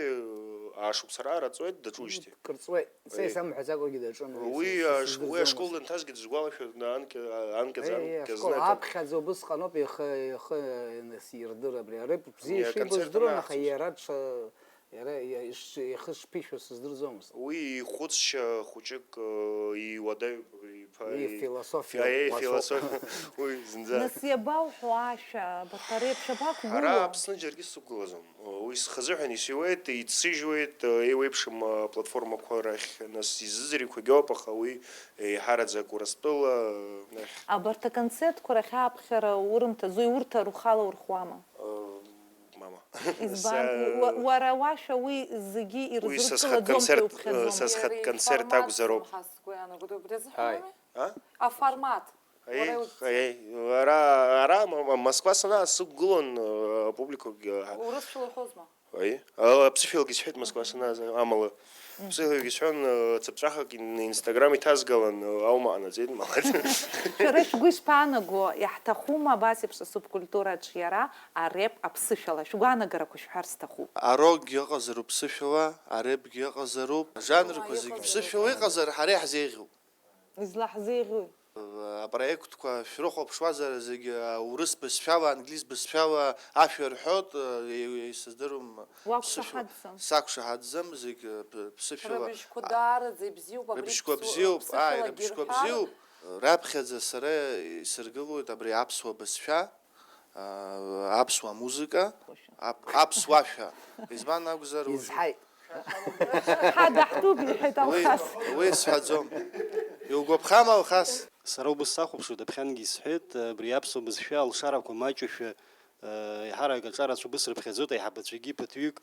аашықәса раара ҵуеит, даҿужьҭеи. Кырҵуеит. Са исамҳәаӡакәагьы даҿын. Уи ашкол дызгәалашәоит, анкьа-, анкьаӡа, анкьаӡа. Аԥхьаӡа убысҟаноуп ихы, ихы ианысирдыр абри. Ареп бзиа ишибо здыруан, аха иара ҽа, иара ихы шԥишәо сыздырӡомызт. Уи ихәыцшьа хәыҷык иуадаҩуп, иԥа. Уи философиа. Философиа. Уи зынӡа. Нас иабауҳәо ашәа, абарҭ ареиԥш абақәгылоу? Ара Аԥсны џьаргьы сықәгылаӡом. Уи схазыҳәан исиуеит, иццыжьуеит, еиуеиԥшым аплатформақәа рахь, нас, изыӡырҩқәагьоуп, аха уи еиҳараӡак Урыстәыла ахь. Абарҭ аконцертқәа рахь аԥхьара урымҭаӡои, урҭ рхала урхуама? Мама. Избан? Уара уашәа уи зегьы ирзырԥылаӡом ҳәа уԥхьаӡома? Са схатә концерт акәзароуп. Аформат. Аиеи, ара, ара Москва санаа сықәгылон апубликагьы. Урысшәала уҳәозма? Аиеи, аԥсышәалагьы сҳәеит Москва санааз, амала. Ԥсышәалагьы сҳәон, цыԥҵәахак инстаграм иҭазгалан, аума ҟанаҵеит, малад. Шәара шәгәы ишԥаанаго, иаҳҭахума абас еиԥш асубкультура аҿиара, ареп аԥсышәала? Шәгәаанагарақәа шәҳәар сҭахуп. Арокгьы ыҟазароуп ԥсышәала, арепгьы ыҟазароуп. Ажанрқәа зегьы ԥсышәала иҟазар, ҳара иаҳзеиӷьуп. Излаҳзеиӷьуи? Апроектқәа шәрыхәаԥшуазар, зегьы аурыс бызшәала, англиз бызшәала ашәа рҳәоит, еи-, еи-, сыздыруам, Уақәшаҳаҭӡам. Сақәшаҳаҭӡам, зегь, ы, п-, ԥсышәала. Рыбжьқәа даараӡа ибзиоуп, абри Рыбжьқәа ԥсу-, бзиоуп, ааи, ԥсышәалагьы рыбжьқәа рҳәар. Бзиоуп. Раԥхьаӡа сара исыргылоит абри аԥсуа бызшәа, а, аԥсуа музыка, ап-, аԥсуашәа. Избан акәзар, уажә Изҳаит. Ҳа даҳтәуп, иҳәеит Алхас. Уи, уи сҳәаӡом. Иугәаԥхама, Алхас? Сара убыс сахәаԥшуеит, аԥхьангьы исҳәеит, абри аԥсуа бызшәа алшарақәа маҷушәа, иаҳарак аҿарацәа убыс рыԥхьаӡоит, аиҳабацәагьы ԥыҭҩык.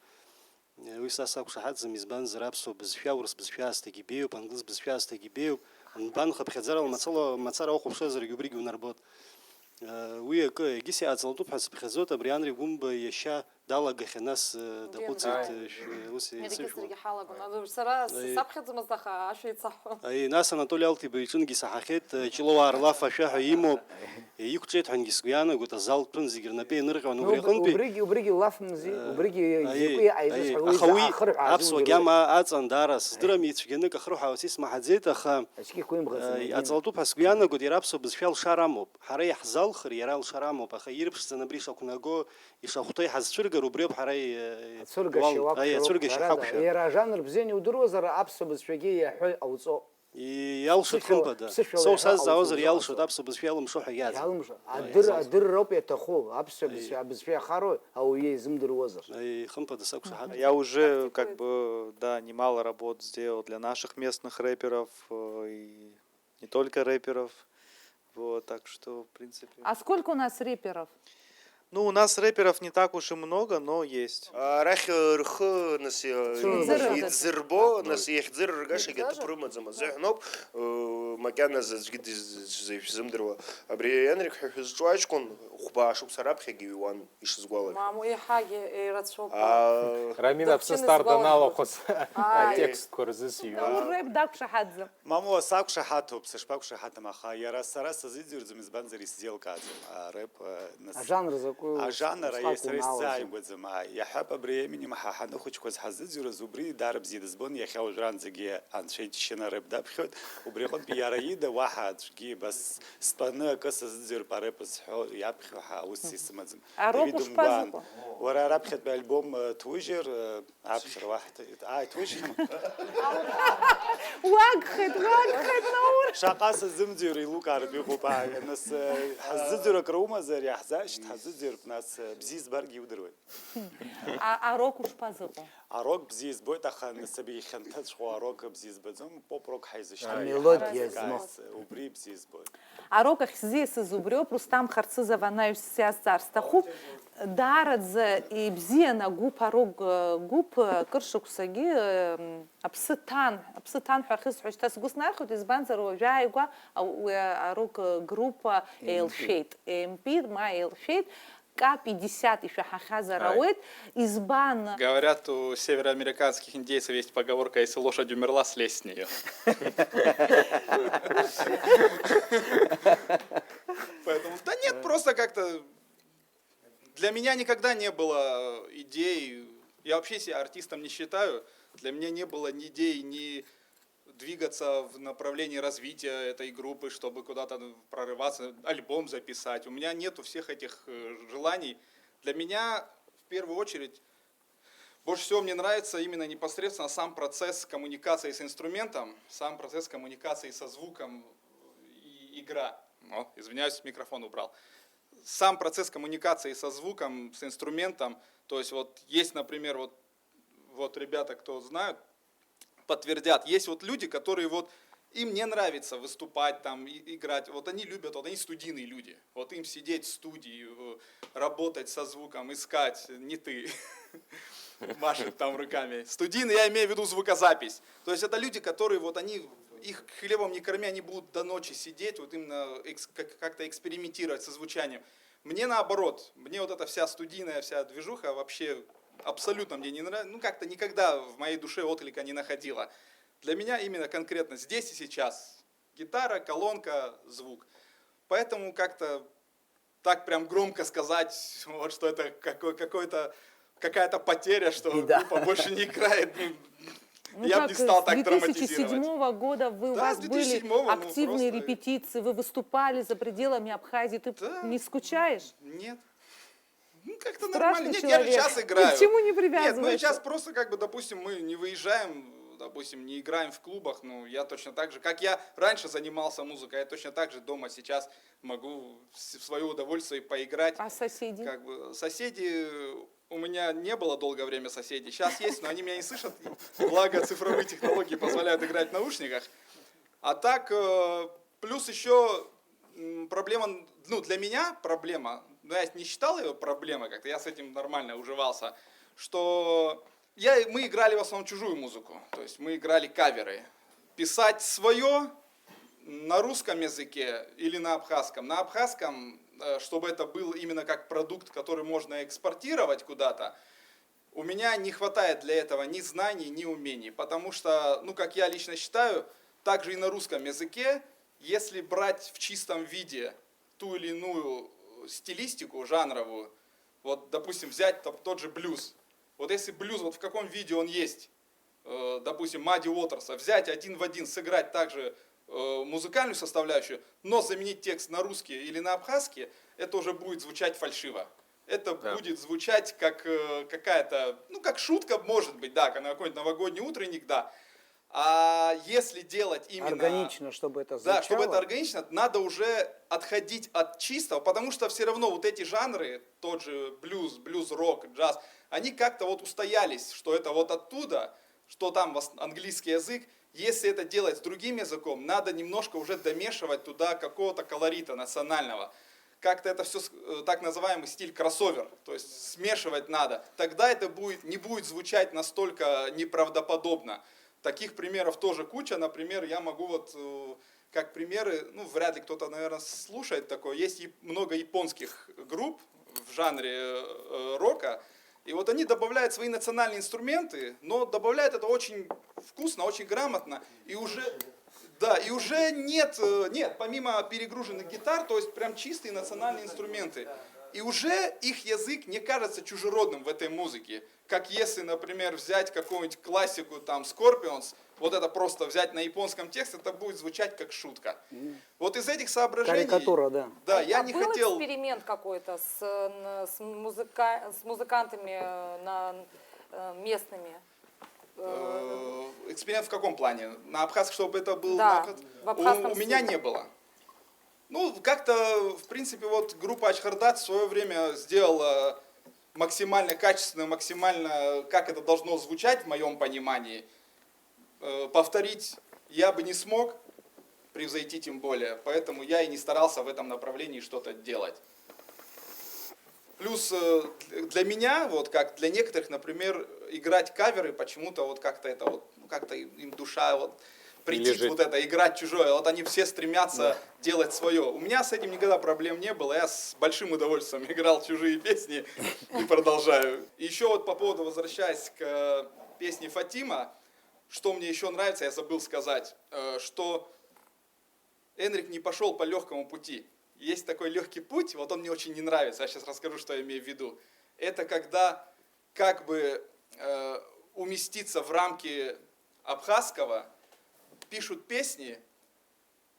Уи са сақәшаҳаҭӡам, избанзар, аԥсуа бызшәа, урыс бызшәа аасҭагь ибеиоуп, англыз бызшәа аасҭагь ибеиоуп. Нбан хыԥхьаӡарала мацала, мацара уахәаԥшуазаргьы убригьы унарбоит. Уи акы, егьыс иааҵалатәуп ҳәа сыԥхьаӡоит, абри Анри Гәымба иашьа далагахьан, нас, э, даҟәыҵит, э, шә-, ус еицышәо. Иаргьы ҳалагон. Аӡәы сара Аи. Саԥхьаӡамызт, аха ашәа еицаҳҳәон. Аи, нас Анатоли Алҭиба иҿынгьы исаҳахьеит, э, Ҷлоуаа рлаф ашәаҳәа имоуп. Э, иқәҿеит ҳәангьы сгәы иаанагоит, азал ҭәын зегь рнапы ианырҟьон, убри Уб-, аҟынтәи. Убригьы, убригьы лафмзи, Э, убригьы аи, изакәи аизыз аи, ҳәа уи аха уи ахырҳәа аԥсуа азиундыруеит. Гьама аҵан даара сыздырам, ицәгьаны акы ахырҳәаауа сисмаҳаӡеит, аха, Ацәгьа иқәимӷац, э, инагьы. Аҵалатәуп ҳәа сгәы иаанагоит, иара аԥсуа бызшәа алшара амоуп. Ҳара иаҳзалхыр, иара алшара амоуп, аха ирԥшӡаны абри ишақәнаго, ишахәҭоу иҳазцәыргар, убриоуп ҳара и-, Ацәыргашьа иуал-, уақәшәароуп, аи, ацәыргашьа ҳәарада, ҳақәшәар. Иара ажанр бзианы иудыруазар, аԥсуа бызшәагьы иаҳәо иҟауҵо. И-, иалшоит, Ԥсышәала, хымԥада. Ԥсышәала Соу иаҳәо сазҵаауазар, ауҵо иалшоит, иҟаҵо. Аԥсуа бызшәа иалымшо ҳәа иаҵ-. Иалымшо. Аи, Адыр-, иалшоит. Адырра ауп иаҭаху, аԥсуа Аи. Бызшәа, абызшәа иахароу ауаҩы изымдыруазар. Аи, хымԥада, сақәшаҳаҭ. Я уже, как бы, да, немало работ сделал для наших местных рэперов, э, и не только рэперов. Вот, так что, в принципе. А сколько у нас реперов? Ну, у нас рэперов не так уж и много, но есть. Арахь рхы нас Цәырыргоит. Иӡырбо, нас иахьӡырыргашагьы аҭыԥ рымаӡам азыҳәан ауп, э, макьаназы аӡәгьы дыз- шәзымдыруа. Абри Енрик ҳәа шәызҿу аҷкәын хәба шықәса раԥхьагьы иҩуан, ишысгәалашәо. Маму, еиҳагьы еирацәоуп. А, Рамин Дыԥшын Аԥсны Стар исгәалашәоит. Даналахәыц Ааи. атекстқәа рзы сиҩуан. Урҭ рэп дақәшаҳаҭӡам. Мамоу, сақәшаҳаҭуп, сышԥақәшаҳаҭым, аха иара сара сазыӡырҩӡом, избанзар исзеилкааӡом арэп, э, нас- Ажанр закәу Ажанр усҟак аиа сара уналаӡам. Исзааигәаӡам, ааи. Иаҳҳәап, абри Eminem ҳа ҳаныхәыҷқәаз ҳазыӡырҩуаз убри даара бзиа дызбон, иахьа уажәраанӡагьы анцәа иџьшьаны арэп даԥхьоит, убри аҟынтәи иара ида уаҳа аӡәгьы абас стәаны акы сазыӡырҩып арэп зҳәо, иаԥхьо ҳәа аус исымаӡам. Ароп Егьи ушԥазыҟоу? дымгәаан. Уара раԥхьатәи альбом, э, ҭужьыр, э, аԥхьара уаҳҭ-, ааи, ҭужьма. Уагхеит, уагхеит, Наур! Шаҟа сазымӡырҩыр еилукаартә иҟоуп, ааи, нас, э, ҳаззыӡырҩыр акры умазар, иаҳзаашьҭ, ҳаззыӡырҩып, нас, э, бзиа збаргьы иудыруеит. А, арок ушԥазыҟоу? Арок бзиа избоит, аха нас абри ихьанҭаҵәҟьоу арок бзиа збаӡом, поп-рок ҳаизышьҭуа. Амелодиа Иаҳа змоу. убри бзиа збоит. Арок ахь сзиасыз убриоуп, Рустам Харцызов анаҩс сиазҵаар сҭахуп. Даараӡа ибзиан агәыԥ, арок, э, гәыԥ, э, кыр шықәсагьы, э, м, аԥсы ҭан, аԥсы ҭан ҳәа ахьысҳәо шьҭа сгәы снархьуеит, избанзар уажәааигәа а, уи арок, э, группа еилшәеит, М П ма еилшәеит, К пятьдесят ишәаҳахьазар Ааи. Ауеит, избан? Говорят, у североамериканских индейцев есть поговорка: если лошадь умерла, слезь с нее. Поэтому, да нет, просто как-то для меня никогда не было идей, я вообще себя артистом не считаю, для меня не было ни идей, ни двигаться в направлении развития этой группы, чтобы куда-то прорываться, альбом записать. У меня нету всех этих э, желаний. Для меня в первую очередь больше всего мне нравится именно непосредственно сам процесс коммуникации с инструментом, сам процесс коммуникации со звуком и игра. О, извиняюсь, микрофон убрал. Сам процесс коммуникации со звуком, с инструментом, то есть вот есть, например, вот, вот ребята, кто знают, подтвердят, есть вот люди, которые вот им не нравится выступать, там, и- играть. Вот они любят, вот они студийные люди. Вот им сидеть в студии, э, работать со звуком, искать, не ты, машет там руками. Студийный, я имею в виду звукозапись. То есть это люди, которые вот они, их хлебом не корми, они будут до ночи сидеть, вот именно экс- как- как-то экспериментировать со звучанием. Мне наоборот, мне вот эта вся студийная вся движуха вообще абсолютно мне не нравится. Ну, как-то никогда в моей душе отклика не находила. Для меня именно конкретно здесь и сейчас гитара, колонка, звук. Поэтому как-то так прям громко сказать, вот, что это какой- какой-то какая-то потеря, что Беда. Группа больше не играет. Ну, Ну я бы как, не стал с так две тысячи драматизировать. седьмого года вы, у Да, вас с две тысячи седьмого, были ну, активные просто- репетиции, вы выступали за пределами Абхазии. Ты Да. Не скучаешь? Нет. Ну, как-то Страшный нормально. Нет, я же человек. сейчас играю. Ни к чему не Нет, ну привязывайся. Сейчас просто как бы, допустим, мы не выезжаем, допустим, не играем в клубах, ну, я точно так же, как я раньше занимался музыкой, я точно так же дома сейчас могу в с- в свое удовольствие поиграть. А соседи? Как бы соседи, у меня не было долгое время соседей. Сейчас есть, но они меня не слышат. Благо цифровые технологии позволяют играть в наушниках. А так, э, плюс еще проблема, ну, для меня проблема, но я не считал ее проблемой как-то, я с этим нормально уживался, что я, мы играли в основном чужую музыку, то есть мы играли каверы. Писать свое на русском языке или на абхазском? На абхазском, э, чтобы это был именно как продукт, который можно экспортировать куда-то, у меня не хватает для этого ни знаний, ни умений, потому что, ну, как я лично считаю, также и на русском языке, если брать в чистом виде ту или иную э, стилистику жанровую, вот, допустим, взять там, тот же блюз. Вот если блюз, вот в каком виде он есть, э, допустим, Мадди Уотерса, взять один в один, сыграть также э, музыкальную составляющую, но заменить текст на русский или на абхазский, это уже будет звучать фальшиво. Это Да. Будет звучать как э, какая-то, ну, как шутка, может быть, да, как на какой-нибудь новогодний утренник, да. А если делать именно... Органично, чтобы это Да, звучало. Чтобы это органично, надо уже отходить от чистого, потому что все равно вот эти жанры, тот же блюз, блюз-рок, джаз, они как-то вот устоялись, что это вот оттуда, что там вос- английский язык. Если это делать с другим языком, надо немножко уже домешивать туда какого-то колорита национального. как-то это все так называемый стиль кроссовер, то есть смешивать надо, тогда это будет, не будет звучать настолько неправдоподобно. Таких примеров тоже куча. Например, я могу вот э, как примеры, ну, вряд ли кто-то, наверное, слушает такое. Есть много японских групп в жанре э, рока, и вот они добавляют свои национальные инструменты, но добавляют это очень вкусно, очень грамотно, и уже да, и уже нет, э, нет, помимо перегруженных гитар, то есть прям чистые национальные инструменты. И уже их язык не кажется чужеродным в этой музыке. Как если, например, взять какую-нибудь классику, там, Scorpions, вот это просто взять на японском тексте, это будет звучать как шутка. Вот из этих соображений... Карикатура, да. Да, я а не был хотел... эксперимент какой-то с, с, музыка... с музыкантами на, местными? Э, эксперимент в каком плане? На абхазском, чтобы это был... Да, на... в абхазском у, у меня стиле. Не было. Ну, как-то, в принципе, вот группа Ачхардат в свое время сделала максимально качественно, максимально, как это должно звучать в моем понимании. Э, повторить я бы не смог, превзойти тем более, поэтому я и не старался в этом направлении что-то делать. Плюс э, для меня, вот как для некоторых, например, играть каверы почему-то вот как-то это вот, ну, как-то им душа вот претит вот это, играть чужое. Вот они все стремятся делать свое. У меня с этим никогда проблем не было. Я с большим удовольствием играл чужие песни и продолжаю. Еще вот по поводу, возвращаясь к песне Фатима, что мне еще нравится, я забыл сказать, э, что Энрик не пошел по легкому пути. Есть такой легкий путь, вот он мне очень не нравится, я сейчас расскажу, что я имею в виду. Это когда как бы э, уместиться в рамки абхазского, пишут песни,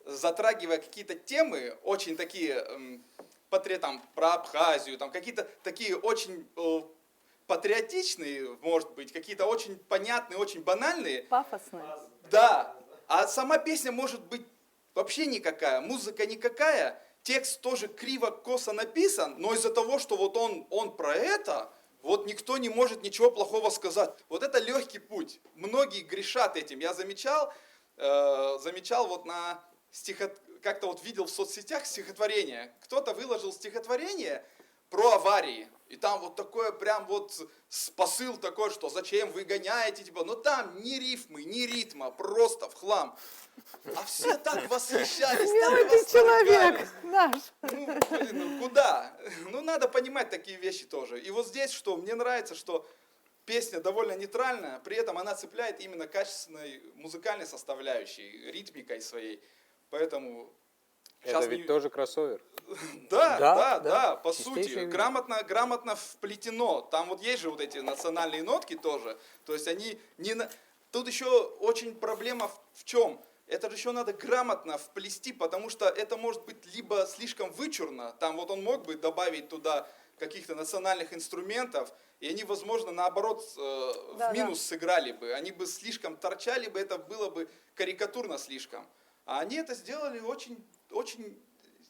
затрагивая какие-то темы, очень такие эм, патри... там, про Абхазию, там какие-то такие очень э, патриотичные, может быть, какие-то очень понятные, очень банальные. Пафосные. Да, а сама песня может быть вообще никакая, музыка никакая, текст тоже криво, косо написан, но из-за того, что вот он, он про это, вот никто не может ничего плохого сказать. Вот это легкий путь. Многие грешат этим. Я замечал, э, замечал вот на стихот... как-то вот видел в соцсетях стихотворение. Кто-то выложил стихотворение про аварии. И там вот такое прям вот посыл такой, что зачем вы гоняете, типа, ну там ни рифмы, ни ритма, просто в хлам. А все так восхищались, так Милый ты человек наш. Ну, блин, ну куда? Ну надо понимать такие вещи тоже. И вот здесь что, мне нравится, что песня довольно нейтральная, при этом она цепляет именно качественной музыкальной составляющей, ритмикой своей. Поэтому Это ведь тоже кроссовер. Да, да, да, да, по сути. Грамотно, грамотно вплетено. Там вот есть же вот эти национальные нотки тоже. То есть они не на... Тут еще очень проблема в, в чем? Это же еще надо грамотно вплести, потому что это может быть либо слишком вычурно, там вот он мог бы добавить туда каких-то национальных инструментов, и они, возможно, наоборот, э, в минус сыграли бы. Они бы слишком торчали бы, это было бы карикатурно слишком. А они это сделали очень, очень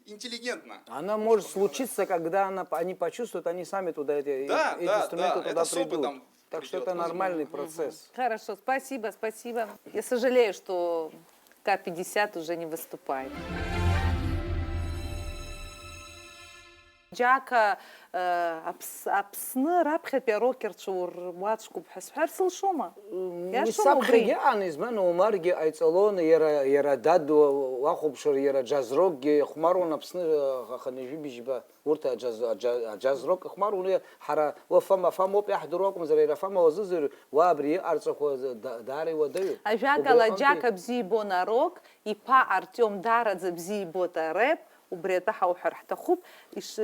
интеллигентно. Она может случиться, когда она, они почувствуют, они сами туда эти, да, эти да, инструменты да, туда это с придут. Опытом Так что придёт, это возможно. Нормальный процесс. Хорошо, спасибо, спасибо. Я сожалею, что К пятьдесят уже не выступает. Џьака, э, Аԥс-, Аԥсны раԥхьатәи арокерцәа ур-, уацәгоуп ҳәа сҳәар сылшома? Уи Иашоума саԥхьагьы убри? Аан, избан, Омаргьы, Ҟаиҵалоны, иара, иара дад уа-, уахәаԥшыр, иара џьаз рокгьы ихәмаруан Аԥсны, аха хынҩажәи быжьба, урҭ аџьаз, аџьа-, аџьаз рок ихәмаруан, уи ҳара уа Фама, Фама ауп иаҳдыруа акәымзар, иара Фама уазызур, уа абри иҟарҵақәаз да-, даара иуадаҩуп. Ажәакала, Убри аҟынтәи Џьака бзиа ибон арок, иԥа Артиом даараӡа бзиа ибоит ареп, убри атәы ҳауҳәар ҳҭахуп, иш-,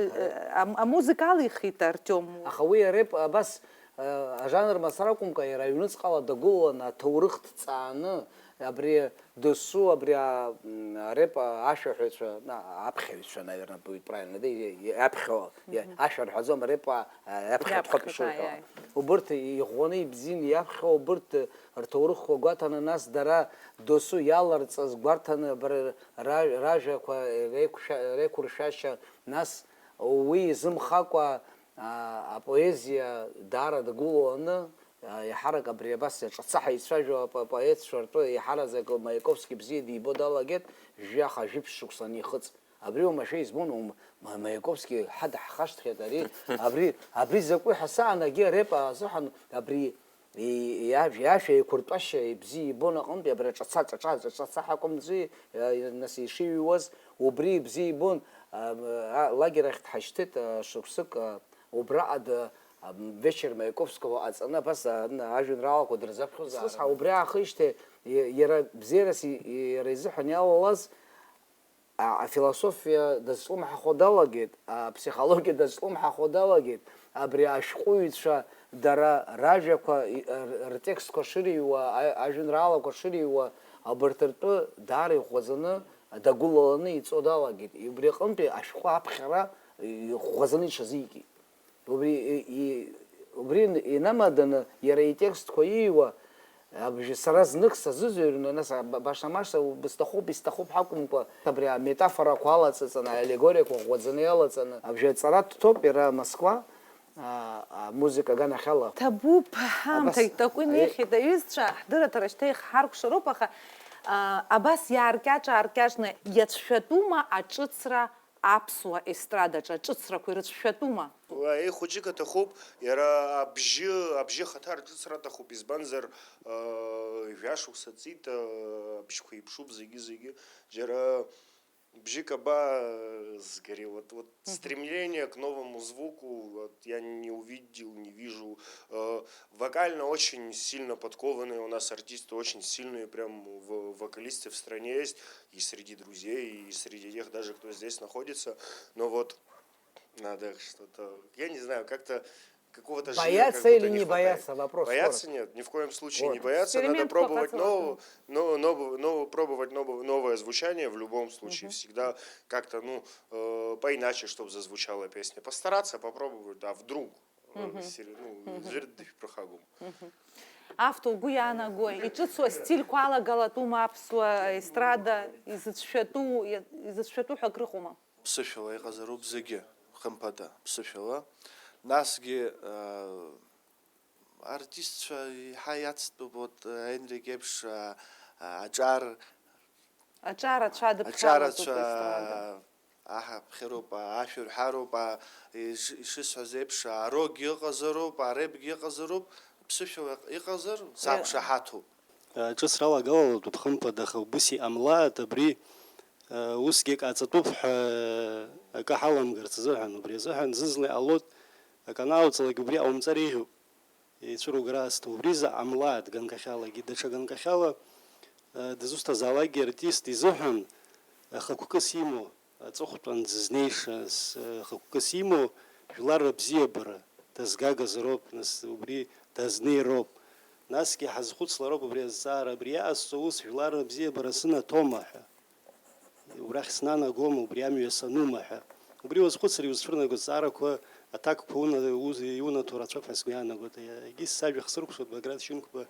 ам-, амузыка алихит Артиом. Аха уи ареп абас, а, ажанр мацара акәымкәа, иара аҩныҵҟала дагәылаланы аҭоурых дҵааны, абри досу, абри а, м, ареп ашәаҳәаҩцәа, на, аԥхьаҩцәа, наверное, будет правильно, да, и-, и-, аԥхьо, и-, ашәа рҳәаӡом, ареп а, а, аԥхьатәхатә Иаԥхьатәхатәу, ишуҳәо. аиааи. Убырҭ иӷәӷәаны ибзианы иаԥхьо, убырҭ рҭоурыхқәа гәаҭаны, нас дара досу иаларҵаз гәарҭаны, абри ра-, ражәақәа реиқәшәа-, реиқәыршәашьа, нас уи изымхакәа, а, апоезиа даара дагәылаланы, а, еиҳарак абри абас иаҿаца ҳаицәажәо апо-, апоетцәа ртәы еиҳараӡак Маиаковски бзиа дибо далагеит, жәаха-жәиԥшь шықәса анихыҵ. Абри уамашәа избон, ум-, Ма-, Маиаковски ҳадаҳхашҭхьеит ари, абри, абри закәи ҳәа саанагьы арепа азыҳәан абри и-, иажә-, иашәа еиқәыртәашьа ибзиа ибон аҟынтәи абри аҿаца, ҿаца, ҿаца ҳакәымзи, а, нас ишиҩуаз, убри ибзиа ибон, а, а, лагер ахь дҳашьҭит, а, шықәсык, а, убраҟа д-, а, вечер Маиаковского аҵаны абас, а, н-, ажәеинраалақәа дырзаԥхьозаарын. Срыцҳа, убри аахижьҭеи и-, иара бзиарас и-, и-, иара изыҳәан иалалаз, а, афилософиа дазҿлымҳахо далагеит, аԥсихологиа дазҿлымҳахо далагеит, абри ашәҟәыҩҩцәа дара ражәақәа, и-, р-, ртекстқәа шырыҩуа, а-, ажәеинраалақәа шырыҩуа, абарҭ ртәы даара иӷәӷәаӡаны, дагәылаланы иҵо далагеит. Убри аҟынтәи ашәҟәы аԥхьара иӷәӷәаӡаны иҽазикит. Убри и-, и-, убри инамаданы иара итекстқәа ииуа, абжьы сара знык сазыӡырҩны, нас, а, ба-, баша-маша бысҭахуп, исҭахуп ҳакәымкәа, абри аметафорақәа алаҵаҵаны, аалегориақәа ӷәӷәаӡаны иалаҵаны, абжьы аҵара дҭоуп иара Москва, а, амузыка аганахьала. Ҭабуп, аамҭагь такәы инеихьеит, аҩызцәа, ҳдырраҭара шьҭа ихҳаркәшароуп, аха, а, абас иааркьаҿ-ааркьаҿны иацәшәатәума аҿыцра аԥсуа естрадаҿы аҿыцрақәа ирыцәшәатәума? Уа, еи, хәыҷык аҭахуп, иара абжьы, абжьы ахаҭа арҿыцра аҭахуп, избанзар, э, жәашықәса ҵит, э, абжьқәа еиԥшуп зегьы-зегьы, џьара бжьык аба, э, згари, вот, вот стремление к новому звуку, вот, я не увидел, не вижу, э, вокально очень сильно подкованные у нас артисты, очень сильные прям в-, вокалисты в стране есть, и среди друзей, и среди тех даже, кто здесь находится. Но вот надо что-то, я не знаю, как-то какого-то жира как будто не хватает. Боятся или не боятся? Вопрос. Бояться нет, ни в коем случае не бояться. Надо пробовать нового, но-, нового, нового, пробовать нового, новое звучание в любом случае. Всегда как-то, ну, э, поиначе, чтобы зазвучала песня. Постараться, попробовать, а вдруг? Э, сери-, ну, зверь дышь прохагум. Автор угәы иаанагои, иҿыцу астильқәа алагалатәума аԥсуа естрада изыцәшәатәу, изыцәшәатәу ҳәа акрыҟоума? Ԥсышәала иҟазароуп зегьы, хымԥада, ԥсышәала. Насгьы, э, артистцәа еиҳа иацтәуп, вот, э, Енрик еиԥш, э, э, аҿар, аҿарацәа, аҿарацәа, аҳаԥхьароуп, ашәырҳәароуп, а, иш-, ишысҳәаз еиԥш, арогьы ыҟазароуп, арепгьы ыҟазароуп, ԥсышәала иҟазар, сақәшаҳаҭуп. Ҿыцрала агалалатәуп, хымԥада, аха убыс иҟамлааит, абри, э, усгьы акы ҟаҵатәуп ҳәа акы ҳаламгарц азыҳәан, убри азыҳәан зызла иҟалоит, акы анааоуҵалак убри ҟаумҵар еиӷьуп. Еицәыругара асҭо, убри заҟа млааит ганкахьалагьы, даҽа ганкахьала, э, дызусҭазаалакгьы артист изыҳәан, э, хықәкыс имоу, аҵыхәтәан дызнеиша, с-, э, хықәкыс имоу, жәлар рыбзиабара дазгагазароуп, нас, убри дазнеироуп. Насгьы ҳазхәыцлароуп убри азҵаара, абри иҟасҵо ус жәлар рыбзиабара сынаҭома ҳәа. Убрахь снанагома, убри амҩа санума ҳәа. Убри уазхәыцыр, иузцәырнаго зҵаарақәа, аҭакқәа уна-, уз-, иунаҭо рацәоуп ҳәа сгәы иаанагоит. Егьыс сажәа хсыркәшоит Баграт Шьынқәба,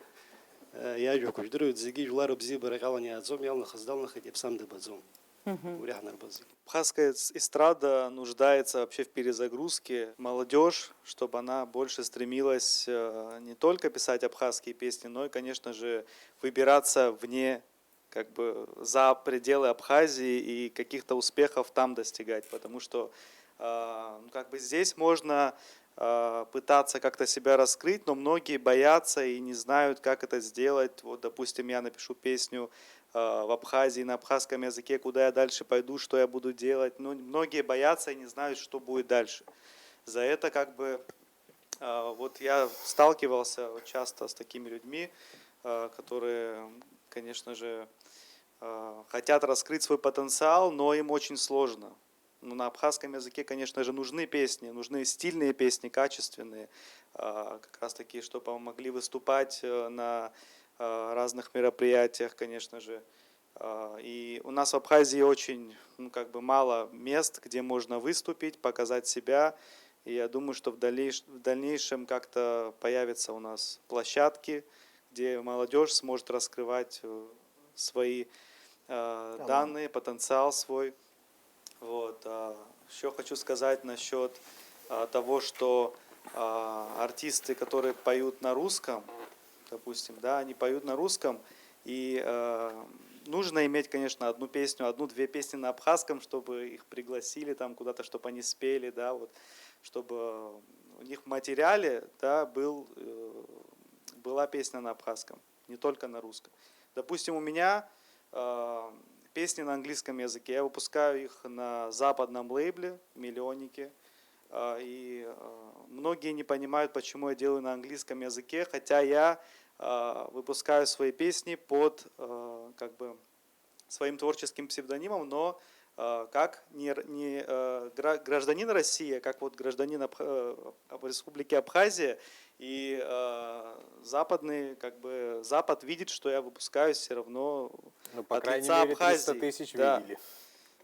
э, иажәақәа жәдыруеит, зегьы жәлар рыбзиабара ҟьалан иааӡом, иалнахыз далнахит, иаԥсам дабаӡом. Мгм. Убри ҳнарбоит зегьы. Абхазская эс-, эстрада нуждается вообще в перезагрузке. Молодёжь, чтобы она больше стремилась, э, не только писать абхазские песни, но и, конечно же, выбираться вне, как бы, за пределы Абхазии и каких-то успехов там достигать, потому что, а, ну, как бы, здесь можно, а, пытаться как-то себя раскрыть, но многие боятся и не знают, как это сделать. Вот, допустим, я напишу песню, а, в Абхазии, на абхазском языке, куда я дальше пойду, что я буду делать. Ну, многие боятся и не знают, что будет дальше. За это, как бы, а, вот я сталкивался вот часто с такими людьми, а, которые, конечно же, а, хотят раскрыть свой потенциал, но им очень сложно. Ну, на абхазском языке, конечно же, нужны песни, нужны стильные песни, качественные, а, как раз таки, чтобы могли выступать, э, на, а, разных мероприятиях, конечно же. А, и у нас в Абхазии очень, ну, как бы мало мест, где можно выступить, показать себя. И я думаю, что в дальнейш-, в дальнейшем как-то появятся у нас площадки, где молодёжь сможет раскрывать, э, свои, э, данные, потенциал свой. Вот, а, ещё хочу сказать насчёт, а, того, что, а, артисты, которые поют на русском, допустим, да, они поют на русском, и, э, Нужно иметь, конечно, одну песню, одну-две песни на абхазском, чтобы их пригласили там куда-то, чтобы они спели, да, вот, чтобы у них в материале, да, был, э, была песня на абхазском, не только на русском. Допустим, у меня э, песни на английском языке, я выпускаю их на западном лейбле, Миллионнике, э, и э, многие не понимают, почему я делаю на английском языке, хотя я э, выпускаю свои песни под э, как бы своим творческим псевдонимом, но э, как не, не э, гра- гражданин России, а как вот гражданин Абх- э, Аб- Республики Абхазия, и э, западный, как бы, Запад видит, что я выпускаюсь все равно Ну, по от крайней лица мере, триста Абхазии. тысяч Да. Видели.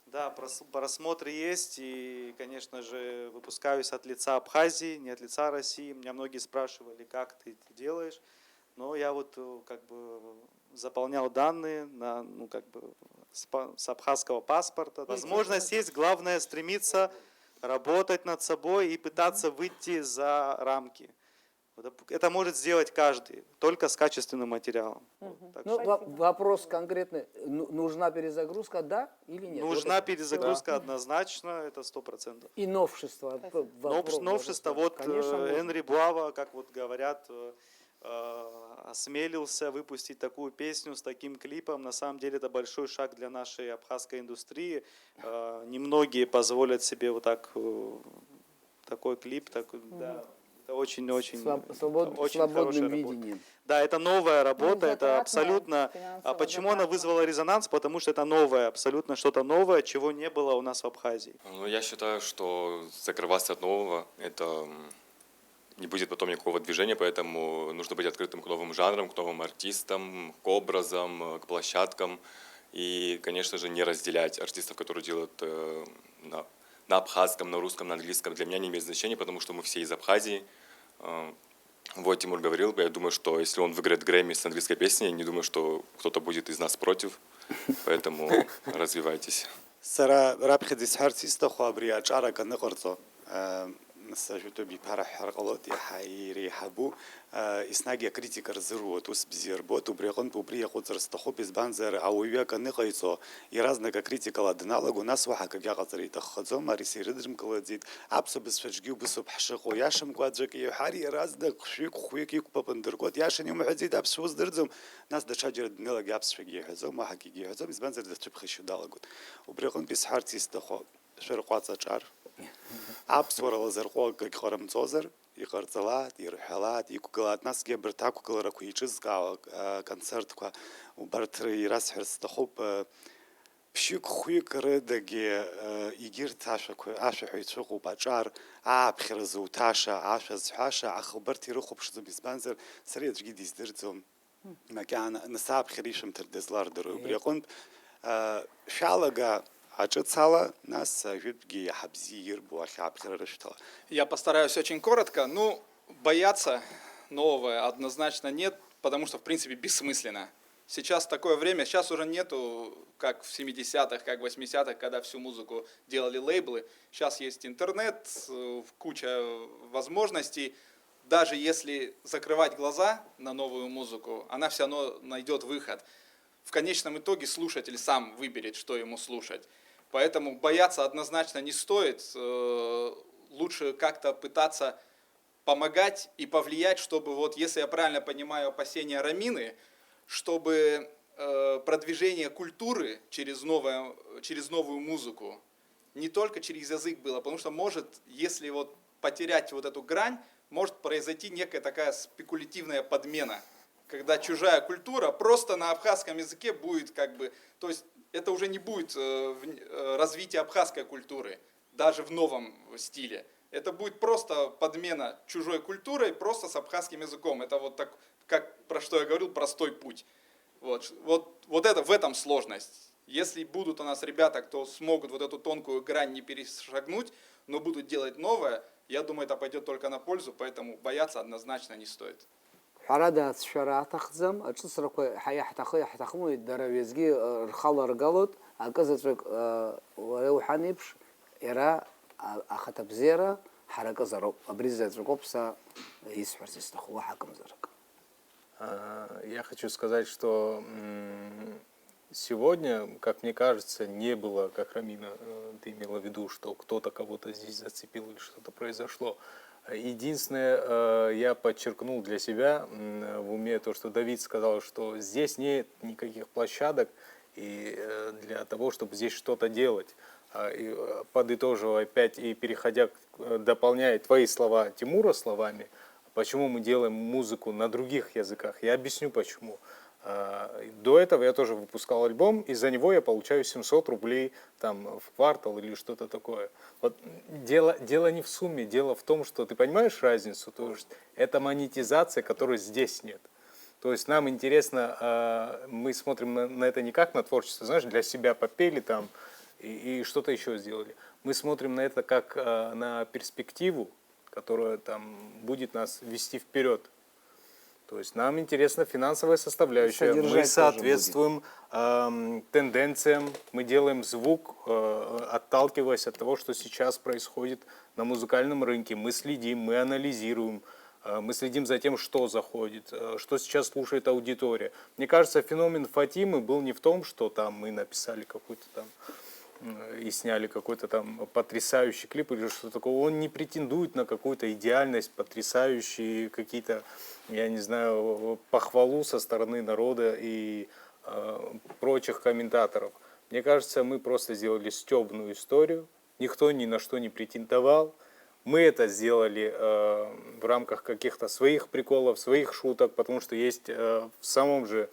Да, прос- просмотры есть, и, конечно же, выпускаюсь от лица Абхазии, не от лица России. Меня многие спрашивали, как ты это делаешь. Но я вот э, как бы заполнял данные на, ну, как бы с, па- с абхазского паспорта. Возможность есть, главное стремиться работать над собой и пытаться выйти за рамки. Вот это- это может сделать каждый, только с качественным материалом. Вот, так Ну, что во- вопрос конкретный. Ну, нужна перезагрузка, да или нет? Нужна Вот это- перезагрузка однозначно, это сто процентов. И новшества. Новш- новшество. Вот э, Конечно, нужно. Энри Буава, как вот говорят, э, э, осмелился выпустить такую песню с таким клипом. На самом деле это большой шаг для нашей абхазской индустрии. Э, Немногие позволят себе вот так э, такой клип, такой, да. Это очень-очень Своб- свобод- очень свободным хорошая работа. Видением. Да, это новая работа, это Затратная, абсолютно. А финансово почему она затратная. Вызвала резонанс? Потому что это новое, абсолютно что-то новое, чего не было у нас в Абхазии. Ну, я считаю, что закрываться от нового, это м, не будет потом никакого движения, поэтому нужно быть открытым к новым жанрам, к новым артистам, к образам, э, к площадкам. И, конечно же, не разделять артистов, которые делают э, на, на абхазском, на русском, на английском. Для меня не имеет значения, потому что мы все из Абхазии. Э, Вот Тимур говорил, я думаю, что если он выиграет Грэмми с английской песней, я не думаю, что кто-то будет из нас против. Поэтому развивайтесь. Сара раԥхьаӡа исҳәарц исҭаху абри аҿар акы аныҟарҵо, э, нас ажәытәы биԥара ҳҳәар ҟалоит, иаҳа иреиҳабу, э, еснагь акритика рзыруеит, ус бзиа рбоит, убри аҟынтә убри иаҟәыҵыр сҭахуп, избанзар ауаҩы акы аныҟаиҵо, иаразнак акритикала даналаго, нас уаҳа акгьы аҟаҵара иҭаххаӡом, ари сирыдрымкылаӡеит, аԥсуа бызшәаҿгьы убысоуп ҳшыҟоу, иашамкәа аӡәк иҳәар, иаразнак хәҩык-хәҩык иқәԥап, ндыргоит, иашаны иумҳәаӡеит, аԥсшәа уздырӡом, нас даҽаџьара днеилак аԥсшәагьы иҳәаӡом, уаҳа акгьы иҳәаӡом, избанзар, дацәыԥхашьо далагоит. Убри аҟынтә исҳәарц исҭаху, шәырҟәаҵ аҿар. Аԥсуара лазырҟәы акгьы ҟарымҵозар, иҟарҵалааит, ирҳәалааит, иқәгылааит, насгьы абарҭ ақәгыларақәа еиҿызкаауа, а, концертқәа, убарҭ р-, ирасҳәар сҭахуп, а, ԥшьҩык-хәҩык рыдагьы, а, егьырҭ ашәақәа, ашәаҳәаҩцәа ыҟоуп, аҿар, ааԥхьара зуҭаша, ашәа зҳәаша, аха убарҭ ирыхәаԥшӡом, избанзар, сара аӡәгьы диздырӡом. Макьана, нас ааԥхьара ишәымҭар дызлардыруеи? Убри аҟынтә, а, шәалага аҿыц ала, нас ажәытәгьы иаҳа бзиа ирбо ахь ааԥхьара рышәҭала. Я постараюсь очень коротко. Ну, бояться нового однозначно нет, потому что, в принципе, бессмысленно. Сейчас такое время, сейчас уже нету, как в семидесятых, как в восьмидесятых, когда всю музыку делали лейблы. Сейчас есть интернет, э, куча возможностей. Даже если закрывать глаза на новую музыку, она все равно найдет выход. В конечном итоге слушатель сам выберет, что ему слушать. Поэтому бояться однозначно не стоит. Э, Лучше как-то пытаться помогать и повлиять, чтобы, вот, если я правильно понимаю опасения Рамины, чтобы э, продвижение культуры через, новое, через новую музыку не только через язык было, потому что может, если вот потерять вот эту грань, может произойти некая такая спекулятивная подмена, когда чужая культура просто на абхазском языке будет как бы, то есть это уже не будет э, в- э, развития абхазской культуры, даже в новом стиле. Это будет просто подмена чужой культурой, просто с абхазским языком. Это вот так, как про что я говорил, простой путь. Вот, вот, вот это, в этом сложность. Если будут у нас ребята, кто смогут вот эту тонкую грань не перешагнуть, но будут делать новое, я думаю, это пойдет только на пользу, поэтому бояться однозначно не стоит. Ҳәарада, ацәшәара аҭахӡам, аҿыцрақәа ҳа-, иаҳҭахы-, иаҳҭахым уи дара уеизгьы э, рхала ргалоит, акы заҵәык э, уара иуҳәан еиԥш, иара а- ахаҭабзиара ҳаракызароуп. Абри заҵәыкоуп са исҳәарц исҭаху, уаҳа акымзарак. А, Я хочу сказать, что м, Сегодня, как мне кажется, не было, как Рамина, э, ты имела в виду, что кто-то кого-то здесь зацепил или что-то произошло. Единственное, э, я подчеркнул для себя, м, в уме то, что Давид сказал, что здесь нет никаких площадок и, э, для того, чтобы здесь что-то делать. А, и, э, подытоживая опять и переходя, к- э, дополняя твои слова Тимура словами, почему мы делаем музыку на других языках, я объясню почему. А, до этого я тоже выпускал альбом, и за него я получаю семьсот рублей там в квартал или что-то такое. Вот дело, дело не в сумме, дело в том, что ты понимаешь разницу, то есть это монетизация, которой здесь нет. То есть нам интересно, а, мы смотрим на, на это не как на творчество, знаешь, для себя попели там и, и что-то еще сделали. Мы смотрим на это как, а, на перспективу, которая там будет нас вести вперед. То есть нам интересна финансовая составляющая. Мы соответствуем, эм, тенденциям, мы делаем звук, э, отталкиваясь от того, что сейчас происходит на музыкальном рынке. Мы следим, мы анализируем, э, мы следим за тем, что заходит, э, что сейчас слушает аудитория. Мне кажется, феномен Фатимы был не в том, что там мы написали какую-то там, м, и сняли какой-то там потрясающий клип или что-то такое. Он не претендует на какую-то идеальность, потрясающие какие-то, я не знаю, похвалу со стороны народа и, э, прочих комментаторов. Мне кажется, мы просто сделали стёбную историю. Никто ни на что не претендовал. Мы это сделали, э, в рамках каких-то своих приколов, своих шуток, потому что есть, э, в самом же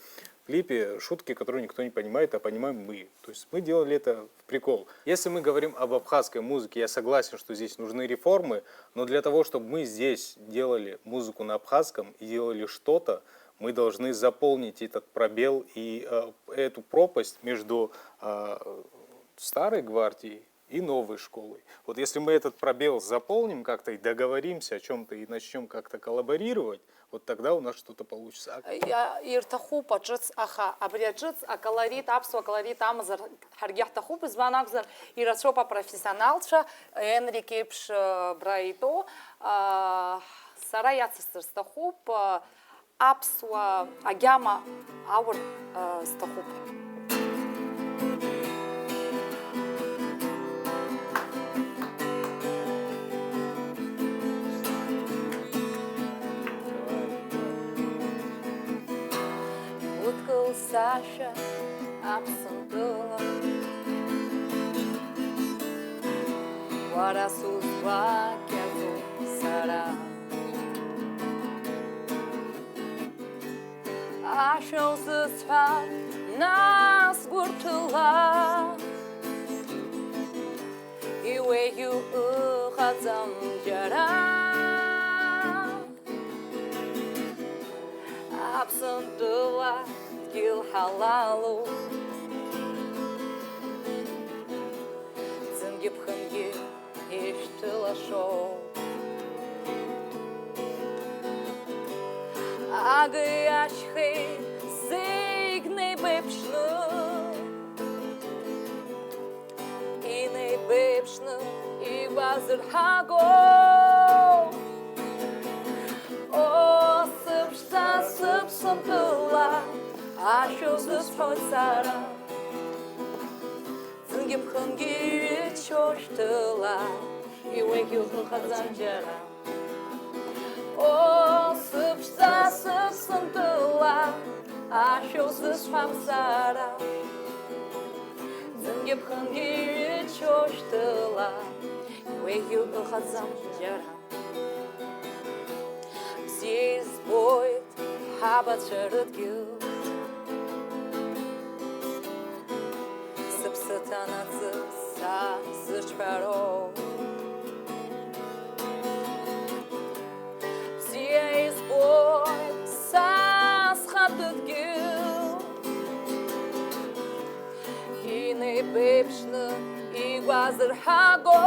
клипе шутки, которые никто не понимает, а понимаем мы. То есть мы делали это в прикол. Если мы говорим об абхазской музыке, я согласен, что здесь нужны реформы, но для того, чтобы мы здесь делали музыку на абхазском и делали что-то, мы должны заполнить этот пробел и, э, эту пропасть между, э, старой гвардией и новой школой. Вот если мы этот пробел заполним как-то и договоримся о чём-то и начнём как-то коллаборировать, вот тогда у нас что-то получится. А Иа-, ирҭахуп аҿыц, аха абри аҿыц аколорит, аԥсуа колорит амазар ҳаргьы ҳҭахуп, избан акәзар, ирацәоуп апрофессионалцәа, Енрик еиԥш, э, бра итәоу, а, сара иацысҵар сҭахуп, а, аԥсуа агьама ауртә, а, сҭахуп. Удкыл сашәа Аԥсынтәыла, уара сузгәакьаӡом сара. Ашәа узысҳәар, нас гәырҭәыла, иуеиӷьу ыҟаӡам џьара. Аԥсынтәыла дгьыл ҳалалуп, ӡынгьы ԥхынгьы ишәҭылашоуп. Агеи ашьхеи зегь неибеиԥшны, инеибеиԥшны игәазырҳаго. О, сыԥшӡа, сыԥсынтәыла, ашәа узысҳәоит сара. Ӡынгьы ԥхынгьы иччо шәҭыла, иуеиӷьу ыҟаӡам џьара. О, сыԥшӡа, сыԥсынтәыла, ашәа узысҳәап сара. Ӡынгьы ԥхынгьы иччо шәҭыла, иуеиӷьу ыҟаӡам џьара. Бзиа избоит ҳабацәа рыдгьыл, сыԥсы ҭанаҵы са сзыҿҳәароуп. Бзиа избоит са схатәы дгьыл, инеибеиԥшны игәазырҳаго.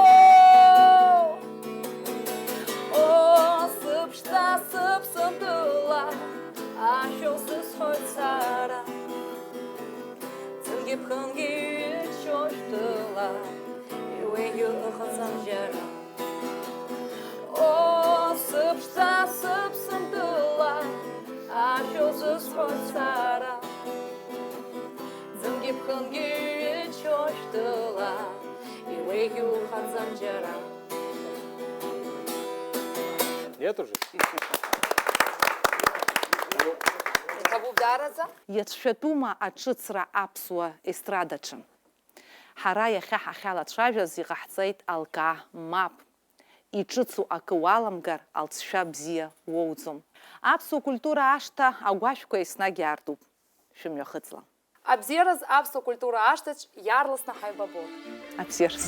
О, сыԥшӡа, сыԥсынтәыла, ашәа узысҳәоит сара. Ӡынгьы ԥхынгьы иччо шәҭыла, иуеиӷьу ыҟаӡам џьара. О, сыԥшӡа, сыԥсынтәыла, ашәа узысҳәоит сара. Ӡынгьы Ангьы иччо шәтәыла, иуеигьы уҟаӡам џьара. Нет уже? Иҭабуп даараӡа. Иацәшәатәума аҿыцра аԥсуа естрадаҿы? Ҳара иахьа ҳахьалацәажәаз иҟаҳҵеит алкаа, мап. Иҿыцу акы уаламгар, алҵшәа бзиа уоуӡом. Аԥсуа культура ашҭа агәашәқәа еснагь иаартуп. Шәымҩахыҵла. Абзиараз аԥсуа культура ашҭаҿ иаарласны ҳаибабон. Абзиараз.